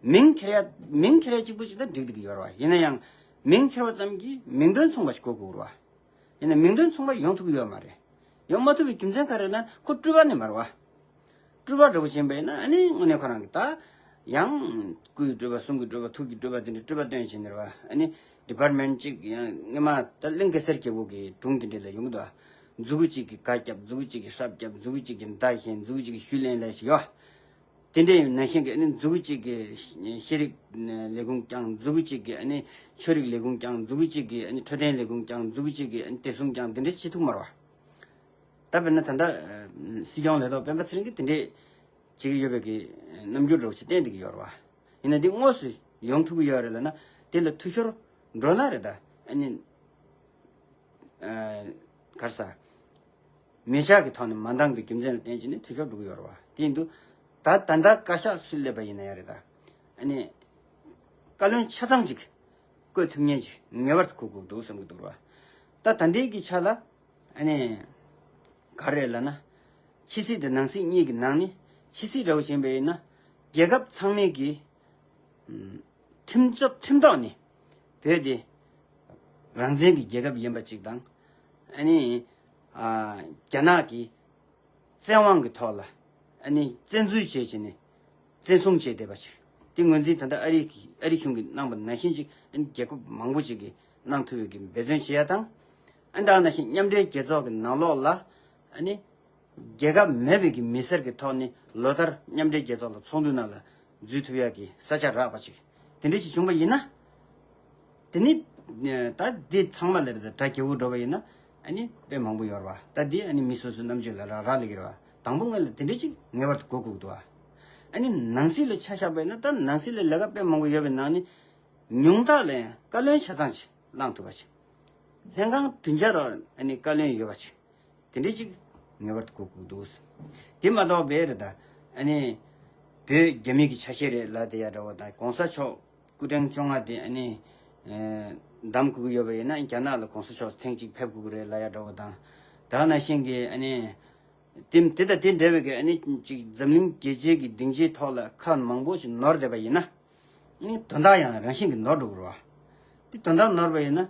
བ། མིང་འཁྱེར་ཡ་མིང་འཁྱེར་ཡ་གཅིག་པུ་ཅིག་ད་འགྲིག་བསྡད་ཀྱི་ཡོད་རེད་བ། ཡིན་ན་ཡང་མིང་འཁྱེར་བ་ཙམ་གྱིས་མིང་དོན་མཚུངས་པ་ཞིག་དགོས་དགོས་རེད་བ། ཡིན་ན་མིང་དོན་མཚུངས་པ་ཡོང་ཐུབ་ཀྱི་ཡོད་མ་རེད། ཡོང་མ་ཐུབ་པའི་རྒྱུ་མཚན་ག་རེ་ལབ་ན་ཁོ་སྤྲུལ་པ་ནི་མ་རེད་བ། སྤྲུལ་པ་འདྲ་བོ་ཕྱིན་པ་ཡིན་ན་ཨ་ནི་དངོས་གནས་ཁོ་རང་གི་ད་ཡང་སྐུའི་སྤྲུལ་པ་གསུང་གི་སྤྲུལ་པ་ཐུགས་ཀྱི་སྤྲུལ་པ་དེ་འདྲ་སྤྲུལ་པ་སྟོན་བྱས་ནས་རེད་བ། ཨ་ནི་department་གཅིག་ཡང་སྔོན་མ་ད་གླིང་གེ་སར་རྒྱལ་པོ་གི་སྒྲུང་དེ་འདྲ་ལ་ཡོང་གི་འདུག་བ། མཛུ་གུ་གཅིག་གིས་སྒ་བརྒྱབ། མཛུ་གུ་གཅིག་གིས་ཧྲབ་བརྒྱབ། མཛུ་གུ་གཅིག་གིས་མདའ་བཞེངས། མཛུ་གུ་གཅིག་གིས་གཞུ་ལེན་ལབ་ཞིག་ཡོད། དེ་འདྲའི་ནང་བཞིན་གྱི་ཨ་ནི་མཛུ་གུ་གཅིག་གིས་ཤེས་རིག་ལས་ཁུངས་བསྐྱངས། མཛུ་གུ་གཅིག་གིས་ཨ་ནི་ཆོས་རིག་ལས་ཁུངས་བསྐྱངས། མཛུ་གུ་གཅིག་གིས་ཨ་ནི་འཕྲོད་བསྟེན་ལས་ཁུངས་བསྐྱངས། མཛུ་གུ་གཅིག་གིས་ཨ་ནི་བདེ་སྲུང་བསྐྱངས། དེ་འདྲ་བྱེད་ཐུབ་མ་རེད་བ། ད་དཔེར་ན་ད་ལྟ་སྲིད་སྐྱོང་ལས་ཐོག་སྤེན་པ་ཚེ་རིང་གིས་དེ་འདྲས་བྱེད་ཀྱི་ཡོད་པའི་གི་རྣམ་འགྱུར་འདྲ་བོ་ཞིག་བསྟན་བསྡད་ཀྱི་ཡོད་རེད་བ། ཡིན་ན་འདི་དངོས་སུ་ཡོང་ཐུབ་ཀྱི་ཡོད་རེད་ལབ་ན་དེ་ལ་འཐུས་ཤོར་འགྲོ་ན་རེད། ད་ཨ་ནི་ག་རེ་ཟ། མི་ཆགས་ཀྱི་ཐོག་ནས་མ་འདང་པའི་རྒྱུ་མཚན་ལ་བརྟེན་བྱས་ནས་འཐུས་ཤོར་འགྲོ་གི་ཡོད་རེད་བ། དེ་ཡིན་དུས་ད་ད་ལྟ་བཀའ་ཤག་སུ་སླེབས་པ་ཡིན་ན་ཡང་རེད། ད་ཨ་ནི་བཀའ་བློན་ཆ་ཚང་ཅིག་བསྐོས་ཐུབ་མཁན་ཅིག་ངེས་པར་དུ་དགོས་དགོས་འདུག་བསམ་གྱི་འདུག་རེད་བ། ད་ད་ལྟའི་གི་ཆ་ལ་ཨ་ནི་ག་རེ་རེད་ལབ་ན། ཕྱི་སྲིད་དང་ནང་སྲིད་གཉིས་ཀྱི་ནང་ནས་ཕྱི་སྲིད་འདྲ་བོ་ཕྱིན་པ་ཡིན་ན་རྒྱལ་ཁབ་ཚང་མས་ཀྱི་ཁྲིམས་ཁྲིམས་ཐོག་ནས་བོད་དེ་རང་བཙན་གྱི་རྒྱལ་ཁབ་ཡིན་པ་ཅིག་དང་། ཨ་ནི་ཨ་རྒྱ་ནག་གི་བཙན་དབང་གི་ཐོག་ལ་ཨ་ནི་བཙན་འཛུལ་བྱས་བྱས་ནས་བཙན་བཟུང་བྱས་བསྡད་པ་ཅིག་དེ་ངོས་འཛིན་ད་ལྟ་ཨ་རི་གི་ཨ་རི་གཞུང་གིས་གནང་པ་ནང་བཞིན་ཅིག་ཨ་ནི་རྒྱལ་ཁབ་མང་པོ་ཅིག་གིས་གནང་ཐུབ་པའི་གི་འབད་བརྩོན་བྱེད་ཡ་དང་། ཨ་ནི་ད་ནང་བཞིན་མཉམ་འབྲེལ་རྒྱལ་ཚོགས་ཀྱི་ནང་ལོགས་ལ་ཨ་ནི་རྒྱལ་ཁབ་མེད་པའི་གི་མི་སེར་གྱི་ཐོག་ནས་ལོ་ལྟར་མཉམ་འབྲེལ་རྒྱལ་ཚོགས་ལ་ཚོགས་འདུ་ནང་ལ་འཛུལ་ཐུབ་ཡག་གི་ས་ཆ་རག་པ་ཅིག་དེ་འདྲ་ཞིག་བྱུང་པ་ཡིན་ན། དེ་ནི་ད་འདི་ཚང་མ་ལ་རེད། ད་གྲ་རྒྱས་པོ་འགྲོ་བ་ཡིན་ན་ཨ་ནི་དཔེ་མང་པོ་ཡོད་རེད་བ། ད་འདི་ཨ་ནི་མི་སོ་སོའི་རྣམ་དཔྱོད་ལ་རག་རག་ལས་ཀྱི་རེད་བ། དང་པོ་ངོས་ལ་དེ་འདྲ་ཅིག་ངེས་པར་དུ་དགོས་དགོས་འདུག་བ། ཨ་ནི་ནང་སྲིད་ལ་ཆ་བཞག་པ་ཡིན་ན། ད་ནང་སྲིད་ལ་ལས་ཀ་དཔེ་མང་པོ་ཡོད་པའི་ནང་ནས་ཉུང་མཐའ་ལ་ཡང་བཀའ་བློན་ཆ་ཚང་ཅིག་བླང་ཐུབ་པ་ཅིག་ལྷན་ཁང་བདུན་ཆ་རོགས་ཨ་ནི་བཀའ་བློན་ཡོད་པ་ཅིག་དེ་འདྲ་ཅིག་ངེས་པར་དུ་དགོས་དགོས་འདུག་དེ་མ་གཏོགས་པའི་རེད། ད་ཨ་ནི་བོད་རྒྱ་མི་གི་ཆ་ཤས་རེད་ལབ་བསྡད་ཡ་འདྲ་བོ་དང་། གོང་ས་མཆོག་སྐུ་ཕྲེང་བཅོ་ལྔ་དེ་ཨ་ནི་གདམ་དགོས་ཀྱི་ཡོད་པ་ཡིན་ན་རྒྱ་ནག་ལ་གོང་ས་མཆོག་ཐེངས་གཅིག་ཕེབས་དགོས་ཀྱི་རེད་ལབ་ཡ་འདྲ་བོ་དང་། ད་ག་ནང་བཞིན་གྱི་ཨ་ནི་དེ་དེ་དང་དེ་འདྲ་བའི་གི་ཨ་ནི་ཅིག་འཛམ་གླིང་རྒྱལ་སྤྱིའི་གི་སྡིངས་ཆའི་ཐོག་ལ་ཁ་མང་པོ་ཞིག་ནོར་བསྡད་པ་ཡིན་ན། ཨ་ནི་དོན་དག་ཡང་རང་བཞིན་གྱིས་ནོར་འགྲོ་གི་རེད་བ། དེ་དོན་དག་ནོར་བ་ཡིན་ན།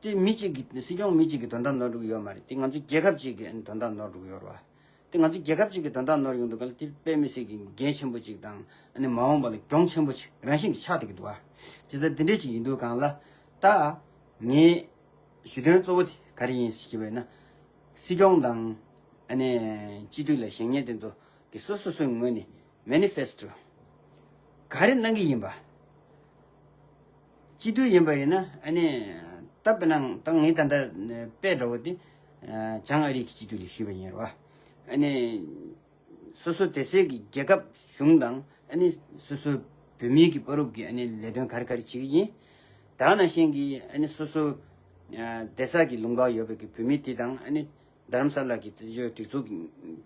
དེ་མི་གཅིག་གི་སྲིད་སྐྱོང་མི་གཅིག་གི་དོན་དག་ནོར་འགྲོ་གི་ཡོད་མ་རེད། དེ་ང་ཚོ་རྒྱལ་ཁབ་གཅིག་གི་ཨ་ནི་དོན་དག་ནོར་འགྲོ་གི་ཡོད་རེད་བ། དེ་ང་ཚོ་རྒྱལ་ཁབ་གཅིག་གི་དོན་དག་ནོར་ཡོང་དུས་ག་ལ་དེ་དཔེ་མི་སྲིད་ཀྱི་འགན་ཆེན་པོ་གཅིག་དང་། ཨ་ནི་མ་འོངས་པ་ལ་གྱོང་ཆེན་པོ་གཅིག་རང་བཞིན་གྱིས་ཆགས་བསྡད་ཀྱི་འདུག་བ། བྱས་ཙང་དེ་འདྲ་ཞིག་ཡིན་དུས་གང་ལ། ད་ངའི་ཞུ་དོན་གཙོ་བོ་དེ་ག་རེ་ཡིན་ཞེས་པ་ཡིན་ན། སྲིད་སྐྱོང་དང་ཨ་ནི་སྤྱི་འཐུས་ལ་བཞེངས་མཁན་དེ་ཚོ་གི་སོ་སོ་སོའི་ངོས་ནས་མེ་ནི་ཕེ་སི་ཊོ་ག་རེ་གནང་གི་ཡིན་པ། སྤྱི་འཐུས་ཡིན་པ་ཡིན་ན་ཨ་ནི་ད་དཔེར་ན་ད་ངས་ད་ལྟ་དཔེ་འདྲ་བོ་དེ་བྱང་ཨ་རི་གི་སྤྱི་འཐུས་ལ་ཞུས་པ་ཡིན་རེད་བ། ཨ་ནི་སོ་སོ་དེ་སའི་གི་རྒྱལ་ཁབ་གཞུང་དང་ཨ་ནི་སོ་སོ་བོད་མིའི་གི་བར་དུ་གི་ཨ་ནི་ལས་དོན་ག་རེ་ག་རེ་བྱེད་ཀྱི་ཡིན། ད་ག་ནང་བཞིན་གྱི་ཨ་ནི་སོ་སོ་དེ་ས་གི་ལུང་པ་ཡོད་པའི་གི་བོད་མི་དེ་དང་ཨ་ནི་རྡ་རམ་ས་ལ་གི་བཙན་བྱོལ་སྒྲིག་འཛུགས་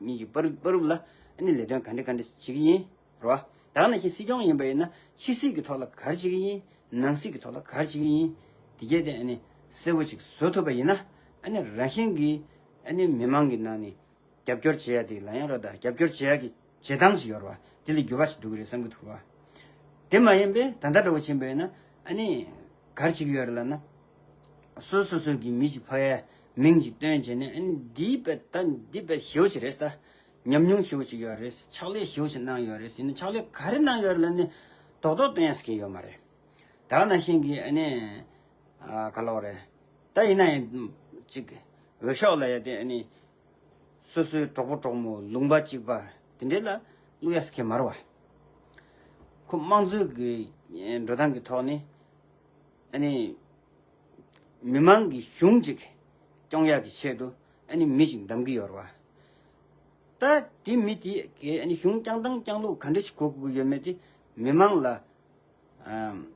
གཉིས་ཀྱི་བར་བར་དུ་ལ་ཨ་ནི་ལས་དོན་ག་འདྲ་ག་འདྲ་བྱེད་ཀྱི་ཡིན་རེད་བ། ད་ག་ནང་བཞིན་སྲིད་སྐྱོང་ཡིན་པ་ཡིན་ན་ཕྱི་སྲིད་ཀྱི་ཐོག་ལ་ག་རེ་བྱེད་ཀྱི་ཡིན། ནང་སྲིད་ཀྱི་ཐོག་ལ་ག་རེ་བྱེད་ཀྱི་ཡིན། དེ་གས་དེ་ཨ་ནི་གསལ་པོ་ཅིག་བཟོ་ཐུབ་པ་ཡིན་ན། ཨ་ནི་རང་བཞིན་གྱིས་ཨ་ནི་མི་མང་གི་ནང་ནས་རྒྱབ་སྐྱོར་བྱེད་ཡ་དེ་ལ་ཡང་རོ། ད་རྒྱབ་སྐྱོར་བྱེད་ཡ་གི་བྱེད་སྟངས་ཤིག་ཡོད་རེད་བ། དེ་ལ་འགྱུར་བ་ཞིག་འགྲོ་གི་རེད་བསམ་གྱི་འདུག་རེད་བ། དེ་མ་ཡིན་པའི་ད་ལྟ་འདྲ་བོ་ཕྱིན་པས་ན་ཨ་ནི་ག་རེ་བྱེད་ཀྱི་ཡོད་རེད་ལབ་ན། སོ་སོ་སོ་གི་མི་ཞིག་ཕ་ཡའི་མིང་ཞིག་བཏོན་བྱས་ནས། ཨ་ནི་འདི་པའི་ད་འདི་པའི་ཞེ་པོ་ཞིག་རེད་ད། ཉམས་མྱོང་ཞེ་པོ་ཞིག་ཡོད་རེད། ཕྱག་ལས་ཞེ་པོ་ཞིག་གནང་ཡོད་རེད། ཡིན་ན་ཕྱག་ལས་ག་རེ་གནང་ཡོད་རེད་ལབ་ནས་རྡོག་རྡོག་སྟོན་ཡ་ཟེར་མཁན་ཡོད་མ་རེད། ད་ག་ནང་བཞིན་གྱི་ཨ་ནི་ཨ་ག་ལབ་དགོས་རེད། ད་ཡིན་ན་ཡང་ཅིག་འོས་ཤོག་ལབ་ཡ་དེ། ཨ་ནི་སོ་སོའི་གྲོགས་པོ་གྲོགས་མོ་ལུང་པ་གཅིག་པ་དེ་འདྲས་ལ་བླུག་ཡ་ཟེར་མཁན་མ་རེད་བ། ཁོ་དམངས་གཙོའི་གི་འགྲོ་སྟངས་ཀྱི་ཐོག་ནས་ཨ་ནི་མི་མང་གི་གཞུང་ཅིག་སྐྱོང་ཡག་གི་ཆེད་དུ་ཨ་ནི་མི་ཞིག་འདེམས་ཀྱི་ཡོད་རེད་བ། ད་དེ་མི་དེ་གིས་ཨ་ནི་གཞུང་བསྐྱངས་སྟངས་བསྐྱངས་ལུགས་ག་འདྲ་ཞིག་གོ་དགོས་ཀྱི་ཡོད་མེད་དེ་མི་མང་ལ་ཨམ།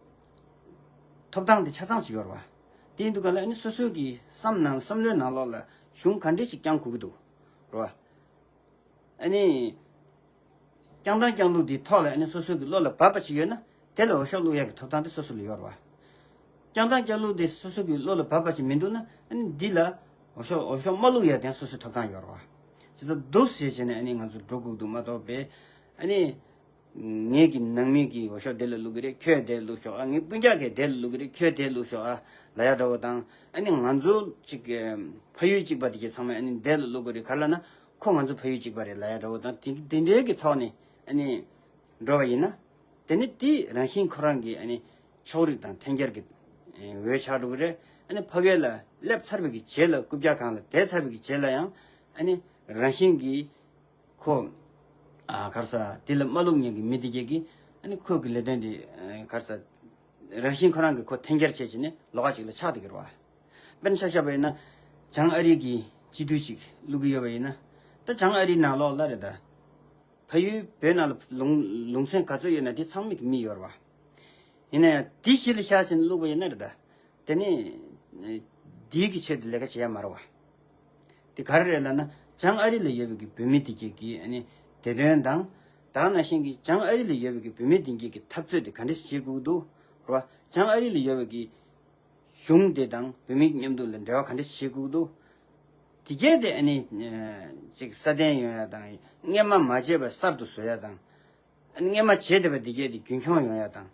ཐོབ་ཐང་དེ་ཆ་ཚང་ཞིག་ཡོད་རེད་བ། དེ་ཡིན་དུས་ག་ལ་ཨ་ནི་སོ་སོའི་གི་བསམ་ནང་བསམ་བློའི་ནང་ལོགས་ལ་གཞུང་ག་འདྲ་ཞིག་བསྐྱངས་དགོས་ཀྱི་འདུག་རེད་བ། ཨ་ནི་བསྐྱངས་སྟངས་བསྐྱངས་ལུགས་དེའི་ཐོག་ལ་ཨ་ནི་སོ་སོའི་གི་བློ་ལ་བབས་པ་ཞིག་ཡོད་ན་དེ་ལ་འོས་ཤོག་བླུག་ཡག་གི་ཐོབ་ཐང་དེ་སོ་སོ་ལ་ཡོད་རེད་བ། བསྐྱངས་སྟངས་བསྐྱངས་ལུགས་དེ་སོ་སོ་གི་བློ་ལ་བབས་པ་ཞིག་མི་འདུག་ན། ཨ་ནི་འདི་ལ་འོས་ཤོག་འོས་ཤོག་མ་བླུག་ཡག་དེ་སོ་སོའི་ཐོབ་ཐང་ཡོད་རེད་བ། བྱས་ཙང་འདུག་སེ་བྱས་ནས་ཨ་ནི་ང་ཚོ་འགྲོ་དགོས་འདུག་མ་གཏོགས་པས། ཨ་ནི་ངེད་ཀྱི་ནང་མི་གིས་འོས་ཤོག་དེ་ལ་བླུག་གི་རེད། ཁྱོད་དེ་ལ་བླུག་ཤོག་ཨ། ངའི་སྤུན་ཀྱག་གིས་དེ་ལ་བླུག་གི་རེད། ཁྱོད་དེ་ལ་བླུག་ཤོག་ཨ་ལབ་ཡ་འདྲ་བོ་དང་། ཨ་ནི་ང་ཚོ་གཅིག་གི་ཕ་ཡུལ་གཅིག་པ་དེ་གྱད་ཚང་མས་ཨ་ནི་དེ་ལ་བླུག་གི་རེད། ག་རེ་ལབ་ན་ཁོ་ང་ཚོ་ཕ་ཡུལ་གཅིག་པ་རེད་ལབ་ཡ་འདྲ་བོ་དང་། དེ་དེ་འདྲའི་གི་ཐོག་ནས་ཨ་ནི་འགྲོ་བ་ཡིན་ན། དེ་ནི་དེ་རང་བཞིན་ཁོ་རང་གི་ཨ་ནི་ཕྱོགས་རིས་དང་འཐེན་འཁྱེར་གྱི་འོས་ཆགས་འགྲོ་གི་རེད། ཨ་ནི་ཕ་གི་ལ་སླེབས་ཚར་བའི་གི་རྗེས་ལ། རྐུབ་བཀྱག་སྒང་ལ་བསྡད་ཚར་བའི་གི་རྗེས་ལ་ཡང་ཨ་ནི་རང་བཞིན་གྱི་ཁོ་ཨ་ག་རེ་ཟེར། དེ་ལ་མ་བླུག་མཁན་གྱི་མི་དེ་གྱད་ཀྱིས་ཨ་ནི་ཁོ་གི་ལས་དོན་དེ་ཨ་ག་རེ་ཟེར། རང་བཞིན་ཁོ་རང་གིས་ཁོ་འཐེན་འཁྱེར་བྱས་བྱས་ནས་ལོགས་ཀ་ཅིག་ལ་ཆགས་བསྡད་ཀྱི་རེད་བ། དཔེར་ན་ཆ་བཞག་པ་ཡིན་ན་བྱང་ཨ་རི་གི་སྤྱི་འཐུས་ཤིག་བླུག་གི་ཡོད་པ་ཡིན་ན། ད་བྱང་ཨ་རི་ནང་ལོགས་ལ་རེད་ད། ཕ་ཡུལ་བོད་ནང་ལ་ལུང་ལུང་ཚན་ག་ཚོད་ཡོད་ན་དེ་ཚང་མ་གི་མི་ཡོད་རེད་བ། ཡིན་ན་ཡང་དེ་གཞི་ལ་བཞག་བྱས་ནས་བླུགས་པ་ཡིན་ན་རེད་ད། དེ་ནི་དེའི་གི་ཆེད་དུ་ལས་ཀ་བྱེད་ཡ་མ་རེད་བ། དེ་ག་རེ་རེད་ལབ་ན། བྱང་ཨ་རི་ལ་ཡོད་པའི་གི་བོད་མི་དེ་གྱད་ཀྱི་ཨ་ནི་བདེ་དོན་དང་། ད་ག་ནང་བཞིན་གྱི་བྱང་ཨ་རི་ལ་ཡོད་པའི་གི་བོད་མི་དེ་གྱད་ཀྱི་འཐབ་རྩོད་དེ་ག་འདྲ་ཞིག་བྱེད་དགོས་ཀྱི་འདུག་རེད་བ། བྱང་ཨ་རི་ལ་ཡོད་པའི་གི་གཞུང་དེ་དང་བོད་མི་མཉམ་དུ་ལ་འབྲེལ་བ་ག་འདྲ་ཞིག་བྱེད་དགོས་ཀྱི་འདུག་དེ་གྱད་དེ་ཨ་ནི་ཅིག་སྲ་བརྟན་ཡོང་ཡ་དང་། སྔོན་མ་མ་བྱས་པ་གསར་དུ་བཟོ་ཡ་དང་། སྔོན་མ་བྱས་བསྡད་པ་འདི་གྱད་དེ་རྒྱུན་འཁྱོངས་ཡོང་ཡ་དང་།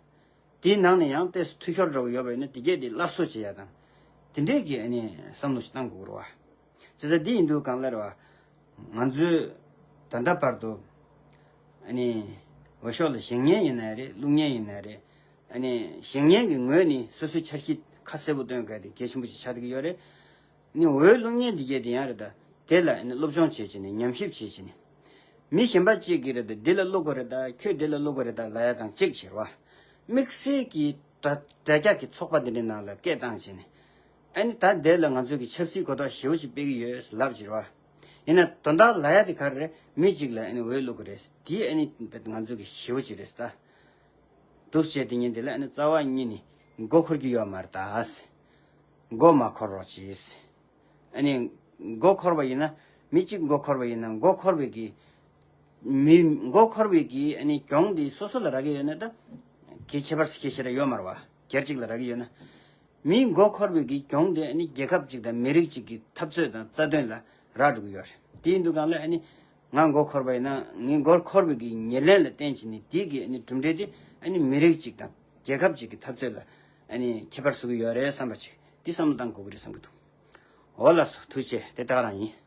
དེའི་ནང་ནས་ཡང་ཏོག་ཙམ་འཐུས་ཤོར་འདྲ་བོ་ཡོད་པ་ཡིན་ན་འདི་གྱད་དེ་སླར་གསོ་བྱེད་ཡ་དང་། དེ་འདྲས་ཀྱི་ཨ་ནི་བསམ་བློ་ཞིག་བཏང་དགོས་རེད་བ། བྱས་ཙང་འདི་ཡིན་དུས་གང་ལ་རེད་བ། ང་ཚོས་ད་ལྟ་བར་དུ་ཨ་ནི་འོས་ཤོག་ལ་བཞེངས་མཁན་ཡིན་ན་རེད། བླུག་མཁན་ཡིན་ན་རེད། ཨ་ནི་བཞེངས་མཁན་གྱི་ངོས་ནས་སོ་སོའི་འཆར་གཞི་ཁ་གསལ་པོ་སྟོན་དགོས་དེ་གལ་ཆེན་པོ་ཞིག་ཆགས་བསྡད་ཀྱི་ཡོད་རེད། ནི་འོས་བླུག་མཁན་འདི་གྱད་དེ་ཡང་རེད་ད། དེ་ལ་ནི་སློབ་སྦྱོང་བྱེད་བྱས་ནས། ཉམས་ཞིབ་བྱེད་བྱས་ནས། མི་གཞན་པ་གཅིག་གིས་རེད་ད། འདི་ལ་བླུག་དགོས་རེད་ད། ཁྱོད་འདི་ལ་བླུག་དགོས་རེད་ད་ལབ་ཡ་དང་གཅིག་བྱེད་རེད་བ། དམིགས་བསལ་གྱི་དྲ་དྲ་རྒྱ་གི་ཚོགས་པ་འདི་འདྲའི་ནང་ལ་སྐད་བཏང་བྱས་ནས། ཨ་ནི་ད་འདི་ལ་ང་ཚོས་ཀྱི་ཆབ་སྲིད་གོ་རྟོགས་ཞེ་པོ་ཞིག་སྤེལ་གྱི་ཡོད་ལབ་བྱེད་རེད་བ། ཡིན་ན་དོན་དག་ལབ་ཡ་དེ་ག་རེ་རེད། མི་གཅིག་ལ་ཨ་ནི་འོས་བླུག་དགོས་རེད། དེ་ཨ་ནི་ང་ཚོ་གི་ཞེ་པོ་ཅིག་རེད་ད། འདུག་བྱས་དེ་ཉིན་དེ་ལ་ཨ་ནི་རྩ་བ་ཉིད་ནས་མགོ་འཁོར་གྱི་ཡོད་མ་རེད་ད། མགོ་མ་འཁོར་རོགས་གྱིས། ཨ་ནི་མགོ་འཁོར་བ་ཡིན་ན། མི་གཅིག་མགོ་འཁོར་བ་ཡིན་ན། མགོ་འཁོར་བའི་གི་མི་མགོ་འཁོར་བའི་གི་ཨ་ནི་གྱོང་དེ་སོ་སོ་ལ་རག་གི་ཡོད་ན། ད་གི་ཁྱད་པར་ཁྱད་ཞེ་དྲག་ཡོད་མ་རེད་བ། སྒེར་གཅིག་ལ་རག་གི་ཡོད་ན། མི་མགོ་འཁོར་བའི་གི་གྱོང་དེ་ཨ་ནི་རྒྱལ་ཁབ་གཅིག་དང་མི་རིགས་གཅིག་གི་འཐབ་རྩོད་དང་རྩ་དོན་ལ་རག་འགྲོ་གི་ཡོད་རེད། དེ་ཡིན་དུས་གང་ལ་ཨ་ནི་ང་མགོ་འཁོར་བ་ཡིན་ན། ངའི་མགོ་འཁོར་བའི་གི་ཉེར་ལེན་ལ་བརྟེན་བྱས་ནས་དེའི་གི་ཨ་ནི་གྲུབ་འབྲས་དེ་ཨ་ནི་མི་རིགས་གཅིག་དང་རྒྱལ་ཁབ་གཅིག་གི་འཐབ་རྩོད་ལ་ཨ་ནི་ཁྱད་པར་བཟོ་གི་ཡོད་རེད་བསམ་པ་ཅིག་དེ་བསམ་བློ་བཏང་དགོས་ཀྱི་རེད་བསམ་གྱི་འདུག་འོ་ལགས་སོ། ཐུགས་རྗེ་ཆེ། དེ་ལྟ་ག་རང་ཡིན།